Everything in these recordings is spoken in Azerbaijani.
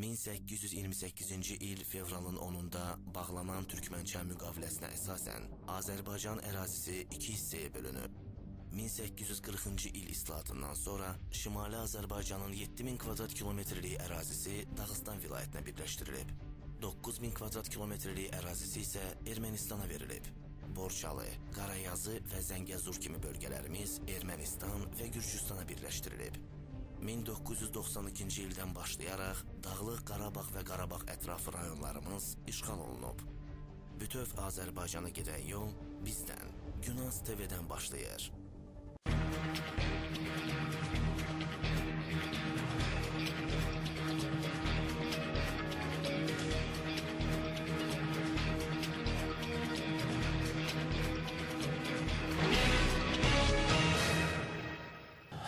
1828-ci il fevralın 10-unda bağlanan Türkmənçay müqaviləsinə əsasən Azərbaycan ərazisi iki hissəyə bölünüb. 1840-cı il islahatından sonra Şimali Azərbaycanın 7000 kvadrat kilometrlik ərazisi Dağıstan vilayətinə birləşdirilib. 9000 kvadrat kilometrlik ərazisi isə Ermənistana verilib. Borçalı, Qarayazı və Zəngəzur kimi bölgələrimiz Ermənistan və Gürcüstana birləşdirilib. 1992-ci ildən başlayaraq Dağlıq Qarabağ və Qarabağ ətrafı rayonlarımız işğal olunub. Bütöv Azərbaycana gedən yol bizdən, Günaz TV-dən başlayır.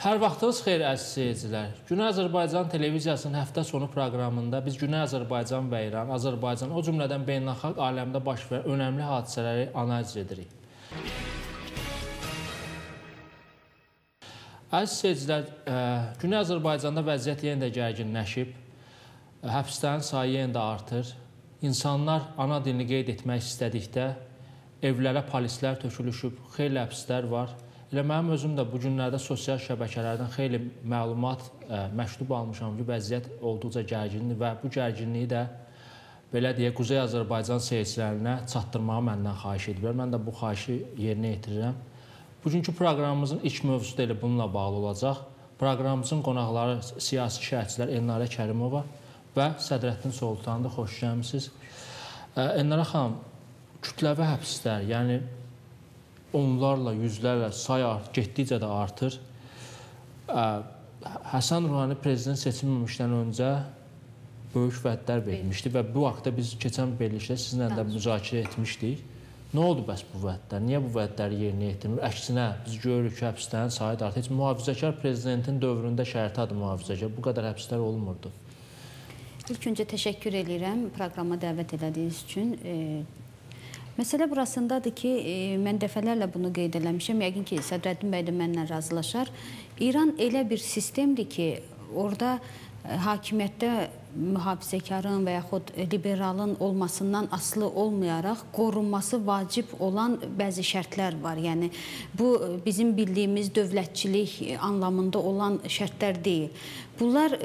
Hər vaxtınız xeyir, əziz seyircilər. Güney Azərbaycan Televiziyasının həftə sonu proqramında biz Güney Azərbaycan və İran, Azərbaycan, o cümlədən beynəlxalq aləmdə baş verən önəmli hadisələri analiz edirik. Əziz seyircilər, Güney Azərbaycanda vəziyyət yenə də gərginləşib, həbslərin sayı yenə də artır. İnsanlar ana dilini qeyd etmək istədikdə evlərə polislər tökülüşüb, xeyli həbslər var. Elə mənim özüm də bu günlərdə sosial şəbəkələrdən xeyli məlumat, məktub almışam ki, vəziyyət olduqca gərgindir və bu gərginliyi də belə deyək, Quzey Azərbaycan seyircilərinə çatdırmağı məndən xahiş ediblər. Mən də bu xahişi yerinə yetirirəm. Bugünkü proqramımızın ilk mövzusu da elə bununla bağlı olacaq. Proqramımızın qonaqları siyasi şərhçilər Elnarə Kərimova və Sədrəddin Soltandır. Xoş gəlmisiniz. Elnarə xanım, kütləvi həbslər, yəni onlarla, yüzlərlə say getdikcə də artır. Həsən Ruhani prezident seçilməmişdən öncə böyük vədlər vermişdi və bu haqda biz keçən verilişdə sizinlə də müzakirə etmişdik. Nə oldu bəs bu vədlər? Niyə bu vədləri yerinə yetirmir? Əksinə, biz görürük ki, həbslərin sayı da artır. Heç mühafizəkar prezidentin dövründə şərti adı mühafizəkar, bu qədər həbslər olmurdu. İlk öncə təşəkkür edirəm proqrama dəvət elədiyiniz üçün. Məsələ burasındadır ki, mən dəfələrlə bunu qeyd eləmişəm, yəqin ki, Sədrəddin bəy də mənlə razılaşar. İran elə bir sistemdir ki, orada hakimiyyətdə mühafizəkarın və yaxud liberalın olmasından asılı olmayaraq qorunması vacib olan bəzi şərtlər var. Yəni, bu bizim bildiyimiz dövlətçilik anlamında olan şərtlər deyil. Bunlar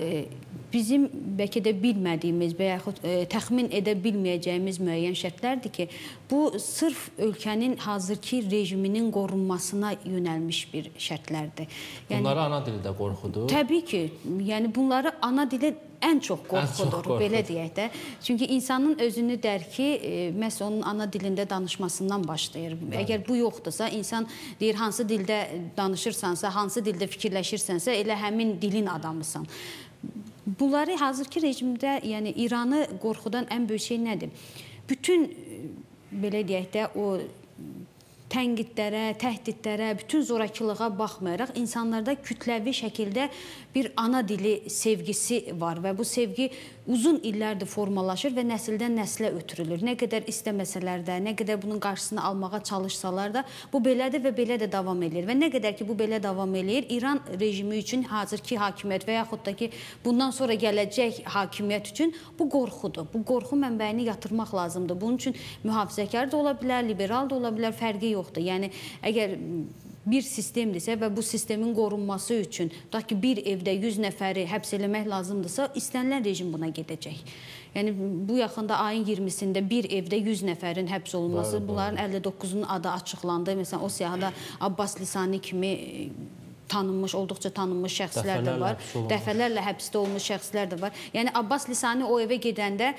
bizim bəlkə də bilmədiyimiz və yaxud təxmin edə bilməyəcəyimiz müəyyən şərtlərdir ki, bu sırf ölkənin hazırki rejiminin qorunmasına yönəlmiş bir şərtlərdir. Yəni, bunları ana dili də qorxudur. Təbii ki, yəni bunları ana dili ən çox qorxudur, belə deyək də. Çünki insanın özünü dərki məhz onun ana dilində danışmasından başlayır. Bəli. Əgər bu yoxdursa, insan deyir, hansı dildə danışırsansa, hansı dildə fikirləşirsənsə, elə həmin dilin adamısan. Bunları hazırki rejimdə, yəni İranı qorxudan ən böyük şey nədir? Bütün, belə deyək də, o tənqidlərə, təhdidlərə, bütün zorakılığa baxmayaraq insanlarda kütləvi şəkildə bir ana dili sevgisi var və bu sevgi uzun illərdir formalaşır və nəsildən nəslə ötürülür. Nə qədər istəməsələr də, nə qədər bunun qarşısını almağa çalışsalar da bu belədir və belə də davam eləyir. Və nə qədər ki bu belə davam eləyir, İran rejimi üçün hazırki hakimiyyət və yaxud da ki bundan sonra gələcək hakimiyyət üçün bu qorxudur. Bu qorxu mənbəyini yatırmaq lazımdır. Bunun üçün mühafizəkar da ola bilər, liberal da ola bilər, fərqi yoxdur. Yəni, əgər bir sistemdirsə və bu sistemin qorunması üçün, tutaq ki, bir evdə 100 nəfəri həbs eləmək lazımdırsa, istənilən rejim buna gedəcək. Yəni, bu yaxında ayın 20-sində bir evdə 100 nəfərin həbs olunması, bunların 59-unun adı açıqlandı. Məsələn, o siyahıda Abbas Lisani kimi tanınmış, olduqca tanınmış şəxslər də var. Dəfələrlə həbsdə olmuş şəxslər də var. Yəni, Abbas Lisani o evə gedəndə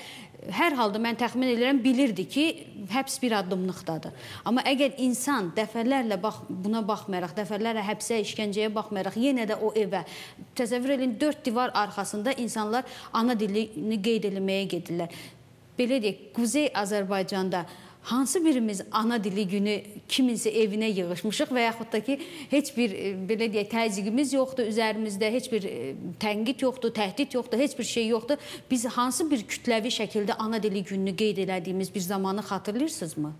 hər halda mən təxmin edirəm, bilirdi ki, həbs bir addımlıqdadır. Amma əgər insan dəfələrlə buna baxmayaraq, dəfələrlə həbsə, işgəncəyə baxmayaraq, yenə də o evə, təsəvvür edin, 4 divar arxasında insanlar ana dilini qeyd eləməyə gedirlər. Belə deyək, Quzey Azərbaycanda hansı birimiz ana dili günü kiminsə evinə yığışmışıq və yaxud da ki, heç bir, belə deyək, təzyiqimiz yoxdur üzərimizdə, heç bir tənqid yoxdur, təhdid yoxdur, heç bir şey yoxdur. Biz hansı bir kütləvi şəkildə ana dili gününü qeyd elədiyimiz bir zamanı xatırlayırsınızmı?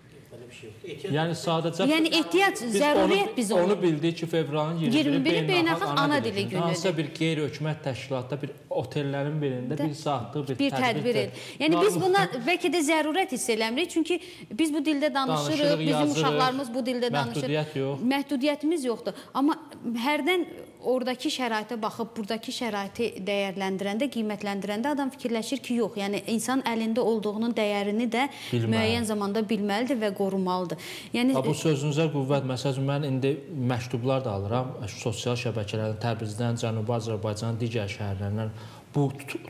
bir şey yoxdur. Yəni sadəcə yəni ehtiyac, zəruriyyət biz onu bildik ki, fevralın 21-i beynəlxalq ana dili günüdür. Hansısa bir qeyri-hökumət təşkilatda bir otellərin birində bir saatlıq bir tədbir. Yəni biz buna bəlkə də zərurət hiss eləmirik, çünki biz bu dildə danışırıq, bizim uşaqlarımız bu dildə danışır. Məhdudiyyət yox. Məhdudiyyətimiz yoxdur. Amma hərdən oradakı şəraitə baxıb, buradakı şəraiti dəyərləndirəndə, qiymətləndirəndə adam fikirləşir ki, yox, yəni insan əlində olduğunun dəyərini də müəyyən zamanda bilməlidir və qorumalıdır. Yəni bu sözünüzə qüvvət, məsələn, mən indi məktublar da alıram, sosial şəbəkələrdən, Təbrizdən, Cənubi Azərbaycanın digər şəhərlərindən bu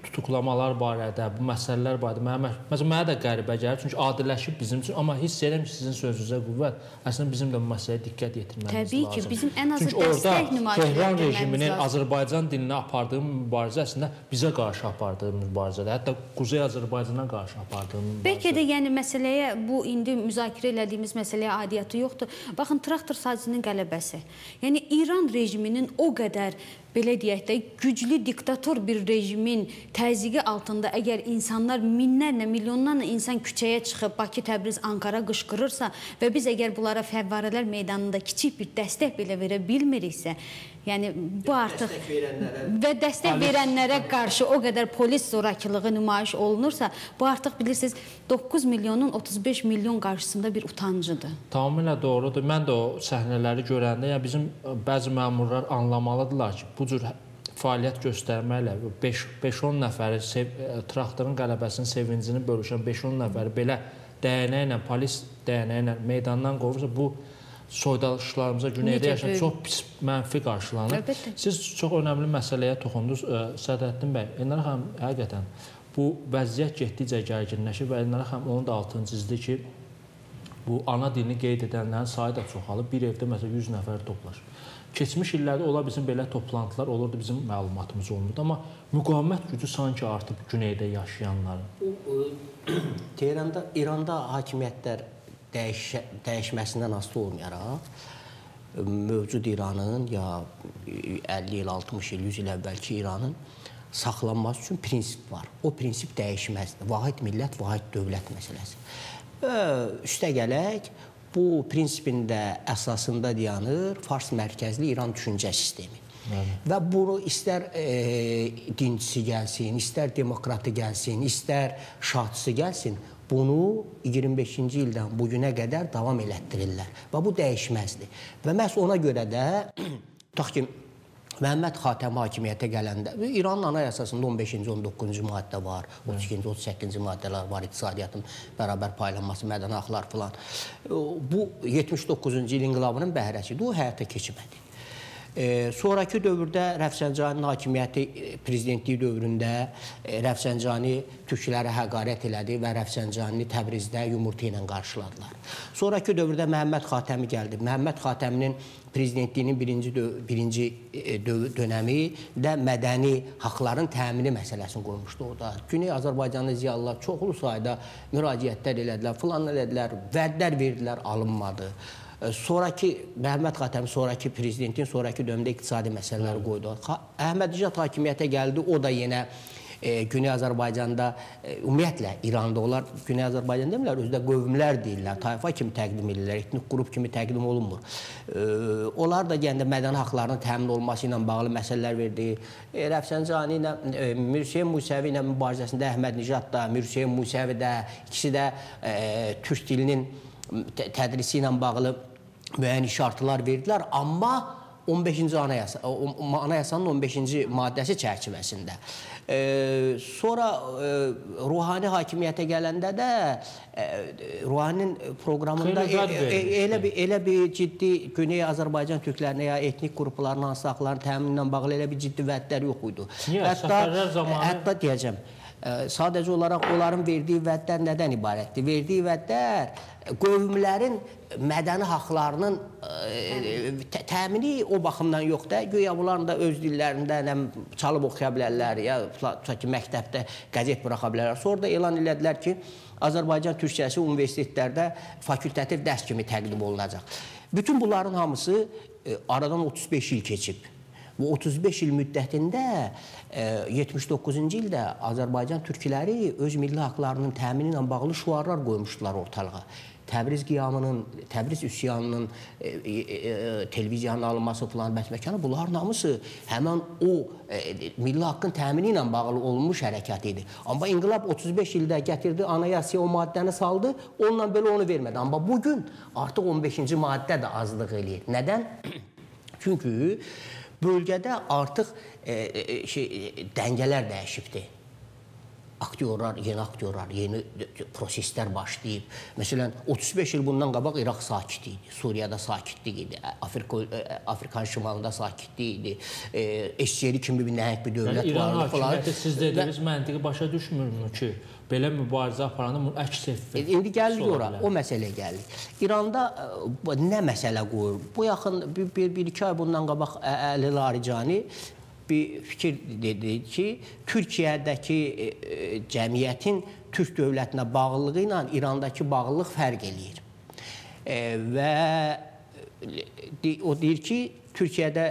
tutuqlamalar barədə, bu məsələlər barədə məsələn, mənə də qəribə gəlir, çünki adiləşib bizim üçün, amma hiss edirəm ki, sizin sözünüzə qüvvət, əslində bizim də bu məsələyə diqqət yetirməmiz lazım. Təbii ki, bizim ən azı dəstək nümayiş Tehran rejiminin Azərbaycan dilinə apardığı mübarizə əslində bizə qarşı apardığı mübarizədir, hətta Quzey Azərbaycana qarşı apardığı mübarizədir. Bəlkə də yəni məsələyə, bu indi müzakirə elədiyimiz məsələyə aidiyyatı yoxdur. Baxın, traktor sazinin qələbəsi. Yəni İran rejiminin o qədər belə deyək də, güclü diktator bir rejimin təzyiqi altında əgər insanlar minlərlə, milyonlarla insan küçəyə çıxıb Bakı, Təbriz, Ankara qışqırırsa və biz əgər bunlara fəvvarələr meydanında kiçik bir dəstək belə verə bilmiriksə, yəni bu artıq və dəstək verənlərə qarşı o qədər polis zorakılığı nümayiş olunursa, bu artıq bilirsiniz 9 milyonun 35 milyon qarşısında bir utancıdır. Tamamilə doğrudur. Mən də o səhnələri görəndə, yəni bizim bəzi məmurlar anlamalıdırlar ki, bu cür fəaliyyət göstərməklə 5-10 nəfəri traktorun qələbəsinin sevincini bölüşən 5-10 nəfəri belə dəyənəklə, polis dəyənəklə meydandan qovursa, bu soydaşlarımıza güneydə yaşayan çox pis mənfi qarşılanır. Əlbəttə. Siz çox önəmli məsələyə toxundunuz, Sədrəddin bəy. Elnarə xanım, həqiqətən bu vəziyyət getdikcə gərginləşir və Elnarə xanım onun da altını çizdi ki, bu ana dilini qeyd edənlərin sayı da çoxalıb. Bir evdə məsələn 100 nəfər toplaşır. Keçmiş illərdə ola bilsin belə toplantılar olurdu, bizim məlumatımız olmurdu. Amma müqavimət gücü sanki artıb güneydə yaşayanların. Tehranda, İranda hakimiyyətlər dəyişməsindən asılı olmayaraq, mövcud İranın ya 50 il, 60 il, 100 il əvvəlki İranın saxlanması üçün prinsip var. O prinsip dəyişməzdir. Vahid millət, vahid dövlət məsələsi. Üstə gələk, bu prinsipin də əsasında dayanır Fars mərkəzli İran düşüncə sistemi. Bəli. Və bunu istər dincisi gəlsin, istər demokratı gəlsin, istər şahçısı gəlsin, bunu 25-ci ildən bugünə qədər davam elətdirirlər. Və bu dəyişməzdir. Və məhz ona görə də, tutaq ki, Məhəmməd Xatəmi hakimiyyətə gələndə, İranın anayasasında 15-ci, 19-cu maddə var, 32-ci, 38-ci maddələr var, iqtisadiyyatın bərabər paylanması, mədəni haqlar filan. Bu 79-cu il inqilabının bəhrəsidir, o həyata keçmədi. Sonrakı dövrdə Rəfsəncaninin hakimiyyəti prezidentliyi dövründə Rəfsəncani türklərə həqarət elədi və Rəfsəncanini Təbrizdə yumurta ilə qarşıladılar. Sonrakı dövrdə Məhəmməd Xatəmi gəldi. Məhəmməd Xatəminin prezidentliyinin birinci dönəmi də mədəni haqların təmini məsələsini qoymuşdu orada. Güney Azərbaycanlı ziyalılar çoxlu sayda müraciətlər elədilər, filan elədilər, vədlər verdilər, alınmadı. Sonrakı Məhəmməd Xatəmi sonrakı prezidentin sonrakı dövrdə iqtisadi məsələləri qoydu. Əhmədnijad hakimiyyətə gəldi, o da yenə Güney Azərbaycanda, ümumiyyətlə İranda onlar Güney Azərbaycan demirlər, özü də qövmlər deyirlər, tayfa kimi təqdim edirlər, etnik qrup kimi təqdim olunmur. Onlar da yəni mədəni haqlarının təmin olması ilə bağlı məsələlər verdi. Rəfsəncani ilə, Mirhüseyn Musəvi ilə mübarizəsində Əhmədnijad da, Mirhüseyn Musəvi də, ikisi də türk dilinin tədrisi ilə bağlı müəyyən işartılar verdilər, amma 15-ci anayasa, anayasanın 15-ci maddəsi çərçivəsində. Sonra ruhani hakimiyyətə gələndə də ruhaninin proqramında elə bir ciddi Güney Azərbaycan türklərinə ya etnik qruplarının hansı haqların təmini ilə bağlı elə bir ciddi vədlər yox idi. Niyə? Hətta deyəcəm, sadəcə olaraq onların verdiyi vədlər nədən ibarətdir? Verdiyi vədlər qövmlərin mədəni haqlarının təmini o baxımdan yoxdur. Güya bunların da öz dillərində çalıb oxuya bilərlər, ya tutaq ki, məktəbdə qəzet buraxa bilərlər. Sonra da elan elədilər ki, Azərbaycan türkçəsi universitetlərdə fakültativ dərs kimi təqdim olunacaq. Bütün bunların hamısı aradan 35 il keçib. Bu 35 il müddətində 79-cu ildə Azərbaycan türkləri öz milli haqlarının təmini ilə bağlı şüarlar qoymuşdular ortalığa. Təbriz qiyamının, Təbriz üsyanının, televiziyanın alınması filan bəsməkanı, bunların hamısı həmən o milli haqqın təmini ilə bağlı olmuş hərəkat idi. Amma inqilab 35 ildə gətirdi, anayasaya o maddəni saldı, onunla belə onu vermədi. Amma bugün artıq 15-ci maddə də azlıq eləyir. Nədən? Çünki bölgədə artıq dəngələr dəyişibdir. Aktyorlar, yeni aktyorlar, yeni proseslər başlayıb. Məsələn, 35 il bundan qabaq İraq sakit idi, Suriyada sakitlik idi, Afrikanın şimalında sakitlik idi, SSR kimi bir nəhəng bir dövlət vardı. İran hakimiyyəti siz dediniz, məntiqi başa düşmürmü ki, belə mübarizə aparanda bunun əks effekti? İndi gəldik ora, o məsələyə gəldik. İranda nə məsələ qoyur? Bu yaxın bir-iki ay bundan qabaq Əli Laricani bir fikir dedi ki, Türkiyədəki cəmiyyətin Türk dövlətinə bağlılığı ilə İrandakı bağlılıq fərq eləyir. Və o deyir ki, Türkiyədə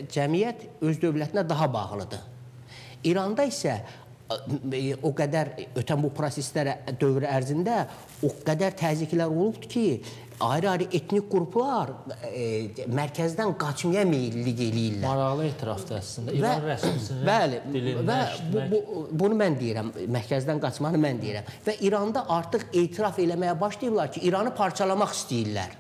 cəmiyyət öz dövlətinə daha bağlıdır. İranda isə o qədər ötən bu proseslər dövrü ərzində o qədər təzyiqlər olubdur ki, ayrı-ayrı etnik qruplar mərkəzdən qaçmaya meyillilik eləyirlər. Maraqlı etirafdır əslində. İran rəsmisinin dilindən eşitmək. Bunu mən deyirəm, mərkəzdən qaçmanı mən deyirəm. Və İranda artıq etiraf eləməyə başlayıblar ki, İranı parçalamaq istəyirlər.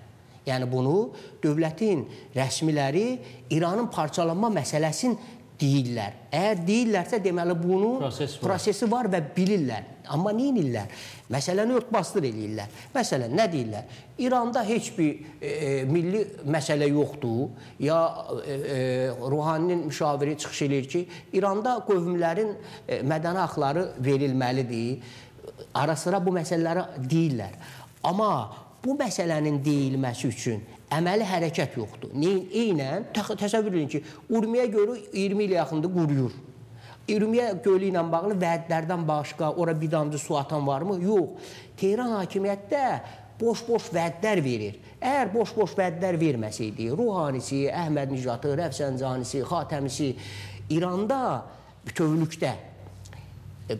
Yəni bunu dövlətin rəsmiləri İranın parçalanma məsələsini deyirlər. Əgər deyirlərsə, deməli bunun prosesi var və bilirlər. Amma nə edirlər? Məsələni örtbasdır eləyirlər. Məsələn, nə deyirlər? İranda heç bir milli məsələ yoxdur. Ya Ruhaninin müşaviri çıxış eləyir ki, İranda qövmlərin mədəni haqları verilməlidir. Ara-sıra bu məsələləri deyirlər. Amma bu məsələnin deyilməsi üçün əməli hərəkət yoxdur. Eynən, təsəvvür edin ki, Urmiya gölü 20 ilə yaxındır, quruyur. Urmiya gölü ilə bağlı vədlərdən başqa ora bir damcı su atan varmı? Yox. Tehran hakimiyyətdə boş-boş vədlər verir. Əgər boş-boş vədlər verməsəydi, Ruhanisi, Əhməd Nijatı, Rəfsəncanisi, Xatəmisi İranda bütövlükdə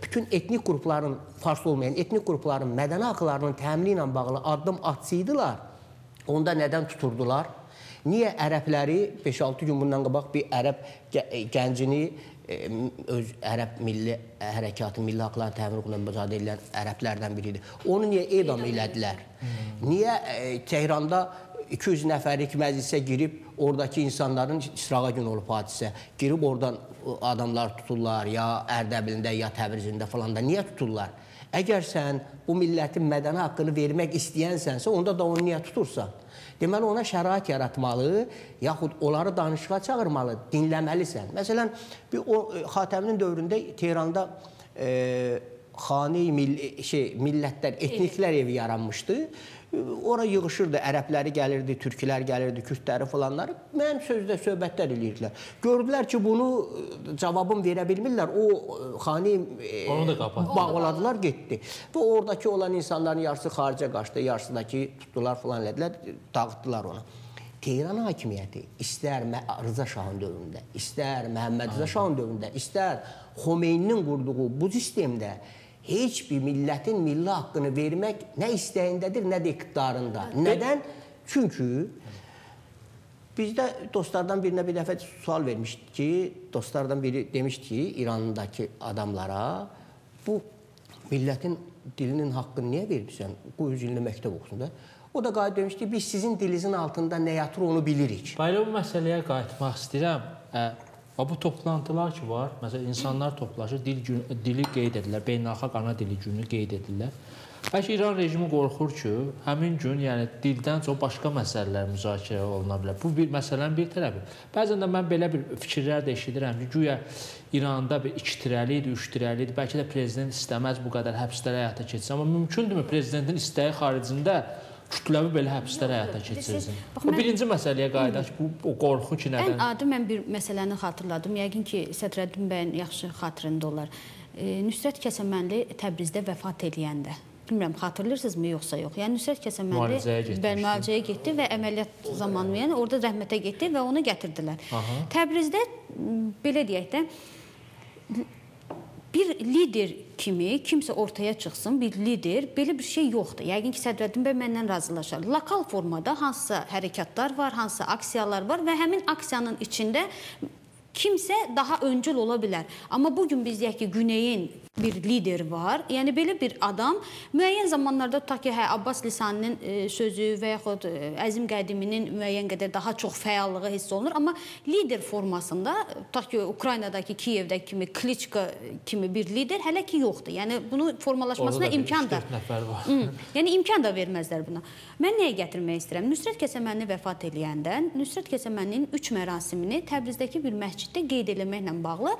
bütün etnik qrupların, fars olmayan etnik qrupların mədəni haqlarının təmini ilə bağlı addım atsaydılar, onda nədən tuturdular? Niyə ərəbləri 5-6 gün bundan qabaq bir ərəb gəncini öz ərəb milli hərəkatı, milli haqların təmin hüququna mübarizə edilən ərəblərdən biridir. Onu niyə edam elədilər? Niyə Tehranda 200 nəfərlik məclisə girib oradakı insanların İsrağa gün olub hadisə, girib oradan adamlar tuturlar, ya Ərdəbilində, ya Təbrizində falan da. Niyə tuturlar? Əgər sən bu millətin mədəni haqqını vermək istəyənsənsə, onda da onu niyə tutursan? Deməli, ona şərait yaratmalı, yaxud onları danışığa çağırmalı, dinləməlisən. Məsələn, Xatəminin dövründə Tehranda xane-i millətlər, etniklər evi yaranmışdı. Ora yığışırdı, ərəbləri gəlirdi, türklər gəlirdi, kürdləri falanları. Mənim sözdə söhbətlər eləyirdilər. Gördülər ki, bunu cavabın verə bilmirlər. O xane bağladılar, getdi. Və oradakı olan insanların yarısı xaricə qaçdı, yarısındakı tutdular filan elədilər, dağıtdılar onu. Tehran hakimiyyəti istər Rıza Şahın dövründə, istər Məhəmməd Rıza Şahın dövründə, istər Xomeyninin qurduğu bu sistemdə heç bir millətin milli haqqını vermək nə istəyindədir, nə də iqtidarında. Nədən? Çünki bizdə dostlardan birinə bir dəfə sual vermişdi ki, dostlardan biri demişdi ki, İrandakı adamlara bu millətin dilinin haqqını niyə vermirsən? Qoy 100 ilini məktəb oxusun da. O da qayıt demişdi ki, biz sizin dilinizin altında nə yatır onu bilirik. Bayram, bu məsələyə qayıtmaq istəyirəm. Bu toplantılar ki var, məsələn, insanlar toplaşır, dili qeyd edirlər, beynəlxalq ana dili günü qeyd edirlər. Bəlkə İran rejimi qorxur ki, həmin gün, yəni dildən çox başqa məsələlər müzakirə oluna bilər. Bu bir məsələnin bir tərəfi. Bəzən də mən belə bir fikirlər də eşidirəm ki, güya İranda bir iki tirəli idi, üç tirəli idi. Bəlkə də prezident istəməz bu qədər həbslər həyata keçsin. Amma mümkündürmü prezidentin istəyi xaricində kütləvi belə həbslər həyata keçirilsin? O birinci məsələyə qayıdaq, bu qorxu ki, nədən? Ən adi mən bir məsələni xatırladım. Yəqin ki, Sədrəddin bəyin yaxşı xatırında olar. Nüsrət Kəsəmənli Təbrizdə vəfat eləyəndə. Bilmirəm, xatırlayırsınızmı, yoxsa yox. Yəni, Nüsrət Kəsəmənli müalicəyə getdi və əməliyyat zamanı, yəni orada rəhmətə getdi və onu gətirdilər. Təbrizdə, belə deyək də, bir lider kimi kimsə ortaya çıxsın, bir lider, belə bir şey yoxdur. Yəqin ki, Sədrəddin bəy məndən razılaşar. Lokal formada hansısa hərəkatlar var, hansısa aksiyalar var və həmin aksiyanın içində kimsə daha öncül ola bilər. Amma bugün biz deyək ki, Güneyin bir lider var. Yəni belə bir adam müəyyən zamanlarda tutaq ki, hə, Abbas Lisaninin sözü və yaxud Əzim Qədiminin müəyyən qədər daha çox fəallığı hiss olunur. Amma lider formasında tutaq ki, Ukraynadakı Kiyevdəki kimi Kliçka kimi bir lider hələ ki yoxdur. Yəni bunun formalaşmasına imkan da yəni imkan da verməzlər buna. Mən nəyə gətirmək istəyirəm? Nüsrət Kəsəmənli vəfat eləyəndə Nüsrət Kəsəmənlinin 3 mərasimini Təbrizdəki bir məsciddə qeyd eləməklə bağlı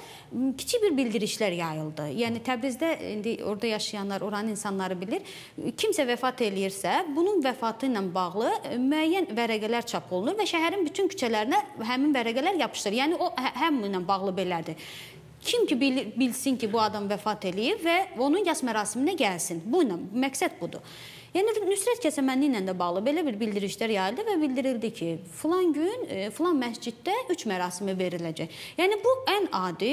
kiçik bir bildirişlər yayıldı. Yəni Təbrizdə indi orada yaşayanlar, oranın insanları bilir. Kimsə vəfat eləyirsə, bunun vəfatı ilə bağlı müəyyən vərəqələr çap olunur və şəhərin bütün küçələrinə həmin vərəqələr yapışdırılır. Yəni o həminlə bağlı belədir. Kim ki bilsin ki, bu adam vəfat eləyib və onun yas mərasiminə gəlsin. Buyla, məqsəd budur. Yəni Nüsrət Kəsəmənli ilə də bağlı belə bir bildirişlər yayıldı və bildirildi ki, filan gün, filan məsciddə 3 mərasimi veriləcək. Yəni bu ən adi,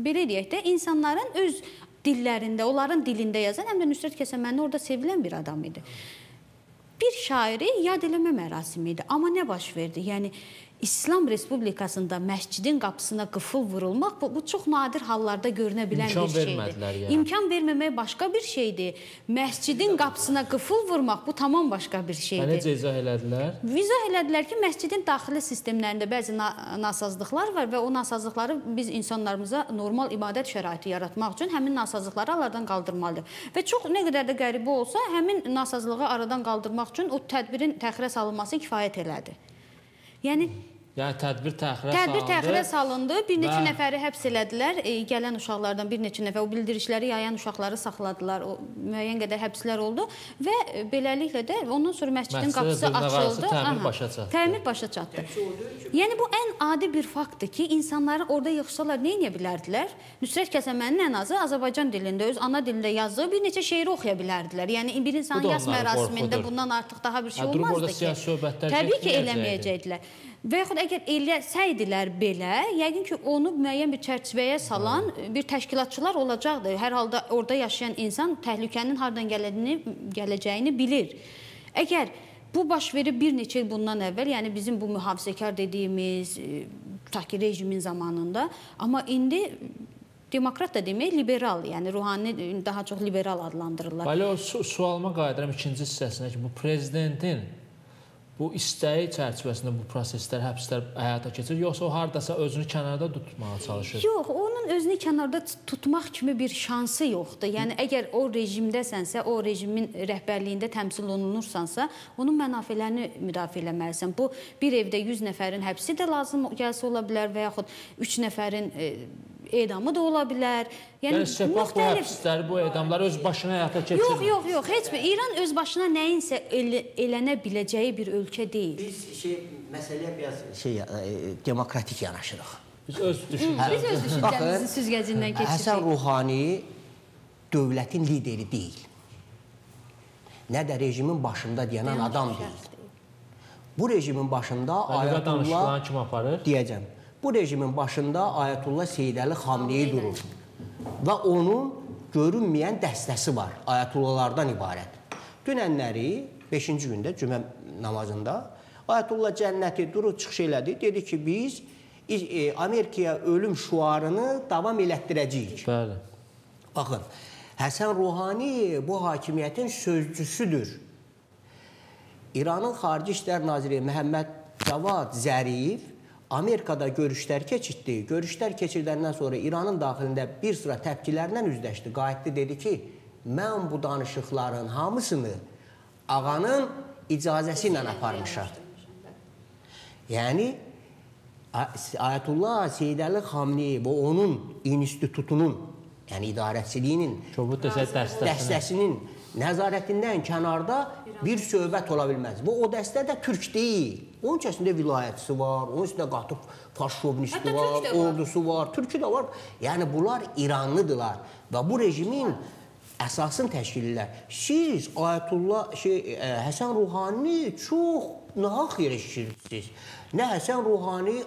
belə deyək də, insanların öz dillərində, onların dilində yazan, həm də Nüsrət Kəsəmənli orada sevilən bir adam idi. Bir şairi yad eləmə mərasimi idi. Amma nə baş verdi? Yəni İslam Respublikasında məscidin qapısına qıfıl vurulmaq, bu çox nadir hallarda görünə bilən bir şeydir. Yəni. İmkan verməmək başqa bir şeydir. Məscidin qapısına qıfıl vurmaq, bu tamam başqa bir şeydir. Və necə izah elədilər? İzah elədilər ki, məscidin daxili sistemlərində bəzi nasazlıqlar var və o nasazlıqları biz insanlarımıza normal ibadət şəraiti yaratmaq üçün həmin nasazlıqları aradan qaldırmalıdır. Və çox nə qədər də qəribə olsa, həmin nasazlığı aradan qaldırmaq üçün o tədbirin təxirə salınması kifayət elədi. Yəni tədbir təxirə salındı. Tədbir təxirə salındı. Bir neçə nəfəri həbs elədilər. Gələn uşaqlardan bir neçə nəfər, o bildirişləri yayan uşaqları saxladılar. O müəyyən qədər həbslər oldu və beləliklə də ondan sonra məscidin qapısı açıldı. Təmir başa çatdı. Təmir başa çatdı. Yəni bu ən adi bir faktdır ki, insanları orada yığışsalar nə edə bilərdilər? Nüsrət Kəsəmənlinin ən azı Azərbaycan dilində, öz ana dilində yazdığı bir neçə şeiri oxuya bilərdilər. Yəni bir insanın yas mərasimində bundan artıq daha bir şey olmazdı ki. Təbii ki, eləməyəcəkdilər. Və yaxud əgər eləsəydilər belə, yəqin ki, onu müəyyən bir çərçivəyə salan bir təşkilatçılar olacaqdı. Hər halda orada yaşayan insan təhlükənin hardan gələcəyini bilir. Əgər bu baş verib bir neçə il bundan əvvəl, yəni bizim bu mühafizəkar dediyimiz, tutaq ki, rejimin zamanında, amma indi demokrat da demək, liberal, yəni ruhani daha çox liberal adlandırırlar. Bəli, o sualıma qayıdıram ikinci hissəsinə ki, bu prezidentin bu istəyi çərçivəsində bu proseslər, həbslər həyata keçir, yoxsa o haradasa özünü kənarda tutmağa çalışır? Yox, onun özünü kənarda tutmaq kimi bir şansı yoxdur. Yəni, əgər o rejimdəsənsə, o rejimin rəhbərliyində təmsil olunursansa, onun mənafelərini müdafiə eləməlisən. Bu, bir evdə 100 nəfərin həbsi də lazım gəlsə ola bilər və yaxud 3 nəfərin edamı da ola bilər. Yəni Sepah bu həbsləri, bu edamları öz başına həyata keçirir. Yox, yox, yox. Heç bir İran öz başına nəyinsə elənə biləcəyi bir ölkə deyil. Biz məsələyə biraz demokratik yanaşırıq. Biz öz düşüncəmizi. Biz öz düşüncəmizi süzgəcindən keçiririk. Həsən Ruhani dövlətin lideri deyil. Nə də rejimin başında dayanan adam deyil. Bu rejimin başında Ayətullah kim aparır? Deyəcəm. Bu rejimin başında Ayətullah Seyid Əli Xamneyi durur və onun görünməyən dəstəsi var, Ayətullahlardan ibarət. Dünənləri 5-ci gündə cümə namazında Ayətullah Cənnəti durub çıxış elədi, dedi ki, biz Amerikaya ölüm şüarını davam elətdirəcəyik. Bəli. Baxın, Həsən Ruhani bu hakimiyyətin sözcüsüdür. İranın Xarici İşlər Naziri Məhəmməd Cavad Zərif Amerikada görüşlər keçirdi. Görüşlər keçirdəndən sonra İranın daxilində bir sıra təpkilərlə üzləşdi. Qayıtdı, dedi ki, mən bu danışıqların hamısını ağanın icazəsi ilə aparmışam. Yəni, Ayətullah Seyid Əli Xamneyi və onun institutunun, yəni idarəçiliyinin, dəstəsinin nəzarətindən kənarda bir söhbət ola bilməz. Bu, o dəstə də türk deyil. Onun içərisində vilayətçisi var, onun içində qatı fars şovinisti var, ordusu var, türkü də var. Yəni, bunlar İranlıdırlar və bu rejimin əsasını təşkil edirlər. Siz Ayətullah Həsən Ruhani çox nahaq yerə şişirirsiniz. Nə Həsən Ruhani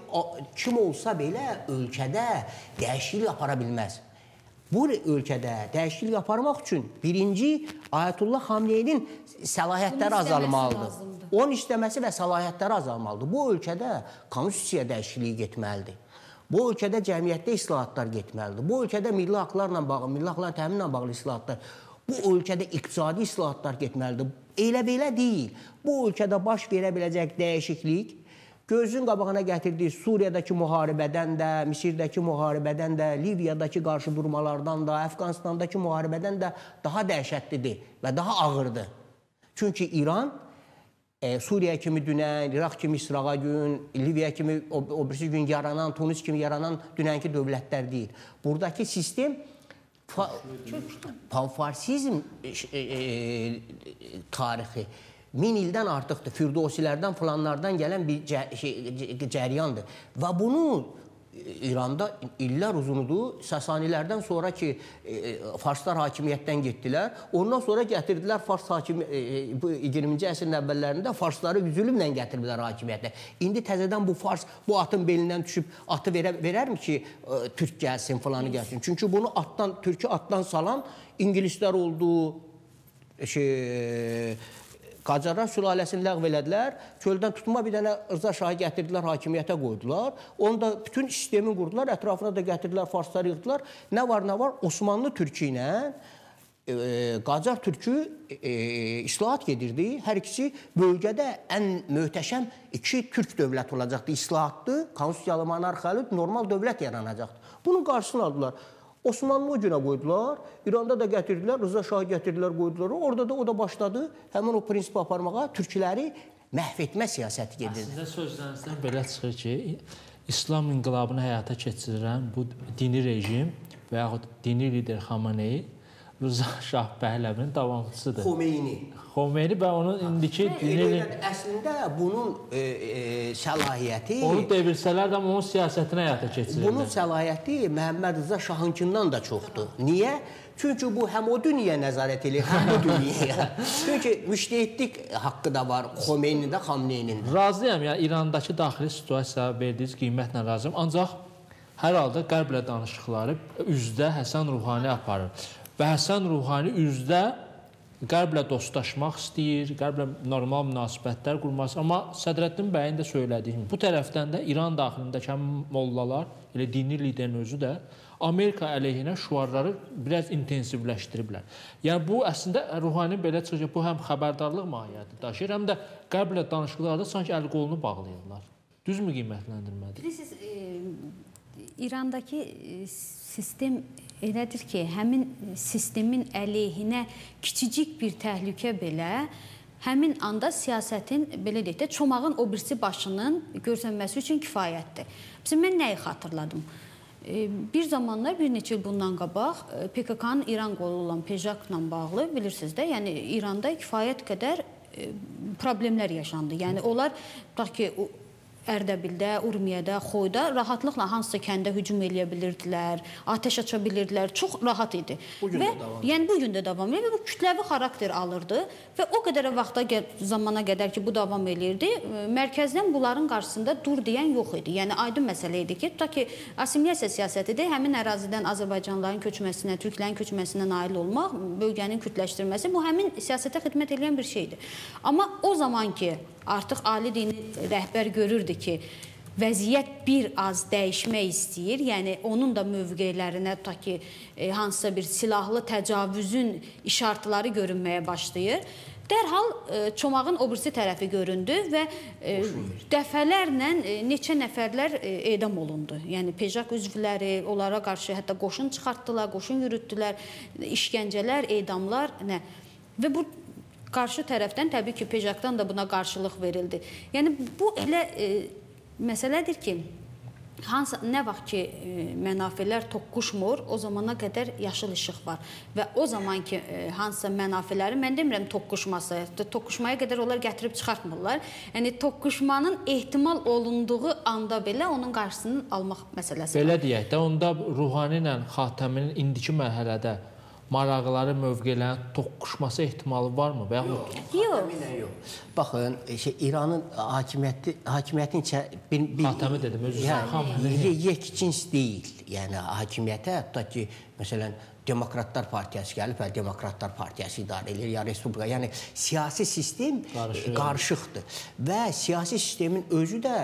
kim olsa belə ölkədə dəyişiklik apara bilməz. Bu ölkədə dəyişiklik aparmaq üçün birinci Ayətullah Xamneyinin səlahiyyətləri azalmalıdır. Onun istəməsi və səlahiyyətləri azalmalıdır. Bu ölkədə konstitusiya dəyişikliyi getməlidir. Bu ölkədə cəmiyyətdə islahatlar getməlidir. Bu ölkədə milli haqlarla bağlı, milli haqların təminlə bağlı islahatlar, bu ölkədə iqtisadi islahatlar getməlidir. Elə belə deyil. Bu ölkədə baş verə biləcək dəyişiklik gözün qabağına gətirdiyi Suriyadakı müharibədən də, Misirdəki müharibədən də, Liviyadakı qarşı durmalardan da, Əfqanistandakı müharibədən də daha dəhşətlidir və daha ağırdır. Çünki İran Suriya kimi dünən, İraq kimi İsrağa gün, Liviya kimi o birisi gün yaranan, Tunis kimi yaranan dünənki dövlətlər deyil. Buradakı sistem panfarsizm tarixi 1000 ildən artıqdır. Firdosilərdən, filanlardan gələn bir cəryandır. Və bunu İranda illər uzunudur. Sasanilərdən sonra ki, Farslar hakimiyyətdən getdilər. Ondan sonra gətirdilər Fars 20-ci əsrin əvvəllərində Farsları zülmlə gətirdilər hakimiyyətə. İndi təzədən bu Fars bu atın belindən düşüb atı verərmi ki, Türk gəlsin, filanı gəlsin. Çünki bunu atdan, Türkü atdan salan İngilislər oldu, Qacarlar sülaləsini ləğv elədilər, çöldən tutma bir dənə Rza Şahı gətirdilər, hakimiyyətə qoydular. Onu da bütün sistemi qurdular, ətrafına da gətirdilər, Farsları yığdılar. Nə var, nə var? Osmanlı türkü ilə Qacar türkü islahat gedirdi. Hər ikisi bölgədə ən möhtəşəm iki türk dövləti olacaqdı. İslahatlı, konstitusiyalı, monarxiyalı, normal dövlət yaranacaqdı. Bunun qarşısını aldılar. Osmanlı o günə qoydular, İranda da gətirdilər, Rza Şahı gətirdilər, qoydular. Orada da o da başladı həmin o prinsipi aparmağa, türkləri məhv etmə siyasəti gedirdi. Əslində sözlərinizdən belə çıxır ki, İslam inqilabını həyata keçirən bu dini rejim və yaxud dini lider Xameneyi Rza Şah Pəhləvinin davamçısıdır. Xomeyni. Xomeyni və onun indiki dini... Əslində bunun səlahiyyəti... Onu devirsələr də onun siyasətini həyata keçirirlər. Bunun səlahiyyəti Məhəmməd Rza Şahınkından da çoxdur. Niyə? Çünki bu həm o dünyaya nəzarət edir, həm bu dünyaya. Çünki müştehidlik haqqı da var Xomeyninin də, Xamneyinin də. Razıyam, yəni İrandakı daxili situasiya verdiyiniz qiymətlə razıyam. Ancaq hər halda Qərblə danışıqları üzdə Həsən Ruhani aparır. Və Həsən Ruhani üzdə Qərblə dostlaşmaq istəyir, Qərblə normal münasibətlər qurmaq istəyir. Amma Sədrəddin bəyin də söylədiyi kimi, bu tərəfdən də İran daxilindəki həm mollalar, elə dini liderin özü də Amerika əleyhinə şüarları biraz intensivləşdiriblər. Yəni bu əslində Ruhani belə çıxır ki, bu həm xəbərdarlıq mahiyyəti daşıyır, həm də Qərblə danışıqlarda sanki əl qolunu bağlayırlar. Düzmü qiymətləndirmədir? Bilirsiniz, İrandakı sistem elədir ki, həmin sistemin əleyhinə kiçicik bir təhlükə belə həmin anda siyasətin, belə deyək də, çomağın o birisi başının görsənməsi üçün kifayətdir. Məsələn, mən nəyi xatırladım? Bir zamanlar, bir neçə il bundan qabaq, PKK-nın İran qolu olan PEJAK-la bağlı, bilirsiniz də, yəni İranda kifayət qədər problemlər yaşandı. Yəni onlar, tutaq ki, Ərdəbildə, Urmiyədə, Xoyda rahatlıqla hansısa kəndə hücum eləyə bilirdilər, atəş aça bilirdilər, çox rahat idi. Bugün də davam edir. Yəni bugün də davam edir və bu kütləvi xarakter alırdı və o qədər vaxta, zamana qədər ki, bu davam eləyirdi, mərkəzdən bunların qarşısında dur deyən yox idi. Yəni aydın məsələ idi ki, tutaq ki, assimilyasiya siyasətidir, həmin ərazidən Azərbaycanlıların köçməsinə, türklərin köçməsinə nail olmaq, bölgənin kütləşdirməsi, bu həmin siyasətə xidmət eləyən bir şeydir. Amma o zaman ki, artıq ali dini rəhbər görürdü ki, vəziyyət bir az dəyişmək istəyir, yəni onun da mövqelərinə tutaq ki, hansısa bir silahlı təcavüzün işartıları görünməyə başlayır. Dərhal çomağın o birisi tərəfi göründü və dəfələrlə neçə nəfərlər edam olundu. Yəni PEJAK üzvləri, onlara qarşı hətta qoşun çıxartdılar, qoşun yürütdülər, işgəncələr, edamlar, nə. Və bu qarşı tərəfdən təbii ki, PEJAK-dan da buna qarşılıq verildi. Yəni bu elə məsələdir ki, hansı, nə vaxt ki mənafelər toqquşmur, o zamana qədər yaşıl işıq var. Və o zaman ki hansısa mənafelərin, mən demirəm toqquşması, toqquşmaya qədər onlar gətirib çıxartmırlar. Yəni toqquşmanın ehtimal olunduğu anda belə onun qarşısını almaq məsələsi var. Belə deyək də, onda Ruhani ilə Xatəminin indiki mərhələdə maraqları, mövqelərinin toqquşması ehtimalı varmı? Və yaxud... Yox. Yox. Baxın, İranın hakimiyyətin Xatəmi dedim, özü istəyirəm. Yek cins deyil. Yəni, hakimiyyətə, tutaq ki, məsələn, Demokratlar Partiyası gəlib və Demokratlar Partiyası idarə edir, ya Respublika. Yəni, siyasi sistem qarışıqdır. Və siyasi sistemin özü də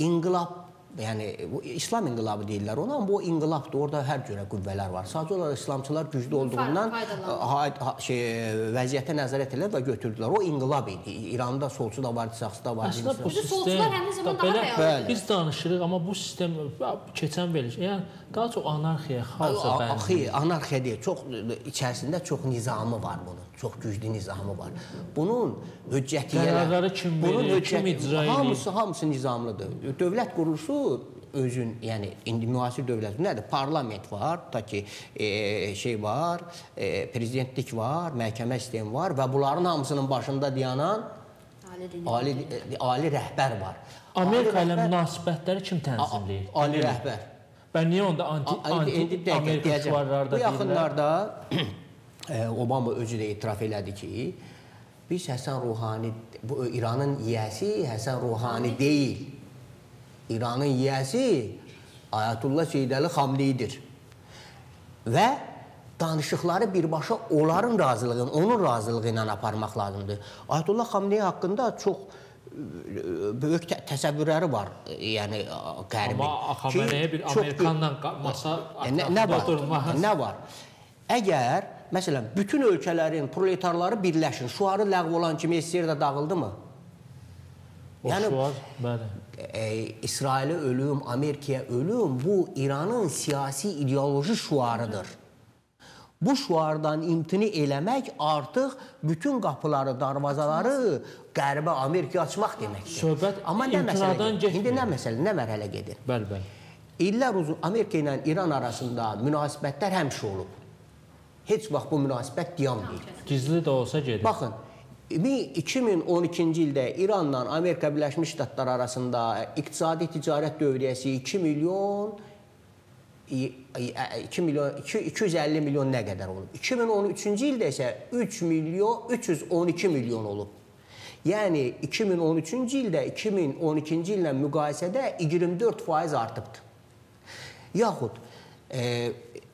inqilab, yəni İslam inqilabı deyirlər ona, amma bu inqilabdır, orada hər cürə qüvvələr var. Sadəcə olaraq İslamçılar güclü olduğundan vəziyyətə nəzarət edilər və götürdülər. O inqilab idi. İranda solçu da var, sağçı da var. Əslində bu sistem, belə biz danışırıq, amma bu sistem keçən verilir. Yəni, daha çox anarxiya, xaosa bənzəyir. Xeyr, anarxiya deyil. Çox, içərisində çox nizamı var bunun. Çox güclü nizamı var. Bunun hüccətiyyələr... Qərarları kim verir, kim icra edir? Hamısı nizamlıdır. Dövlət quruluşu özün, yəni indi müasir dövlət nədir? Parlament var, ta ki şey var, prezidentlik var, məhkəmə sistemi var və bunların hamısının başında dayanan ali rəhbər var. Amerika ilə münasibətləri kim tənzimləyir? Ali rəhbər. Və niyə onda anti-Amerika şüarları da deyirlər? Bu yaxınlarda Obama özü də etiraf elədi ki, biz Həsən Ruhani, bu İranın yiyəsi Həsən Ruhani deyil. İranın yiyəsi Ayətullah Seyid Əli Xamneyidir. Və danışıqları birbaşa onların razılığı, onun razılığı ilə aparmaq lazımdır. Ayətullah Xamneyi haqqında çox böyük təsəvvürləri var, yəni Qərbin. Amma Xameneyi bir Amerikanla masa ətrafında durmaz. Nə var? Əgər, məsələn, bütün ölkələrin proletarları birləşir, şüarı ləğv olan kimi SSR də dağıldı mı? O şüar, bəli. İsrailə ölüm, Amerikaya ölüm, bu İranın siyasi ideoloji şüarıdır. Bu şüardan imtini eləmək artıq bütün qapıları, darvazaları Qərbə, Amerikaya açmaq deməkdir. Söhbət imtinadan getmir. İndi nə məsələ, nə mərhələ gedir? Bəli, bəli. İllər uzun Amerika ilə İran arasında münasibətlər həmişə olub. Heç vaxt bu münasibət dayanmayıb. Gizli də olsa gedir. Baxın, 2012-ci ildə İranla Amerika Birləşmiş Ştatları arasında iqtisadi ticarət dövriyyəsi 250 milyon nə qədər olub? 2013-cü ildə isə 3 milyon 312 milyon olub. Yəni 2013-cü ildə 2012-ci illə müqayisədə 24% artıbdır. Yaxud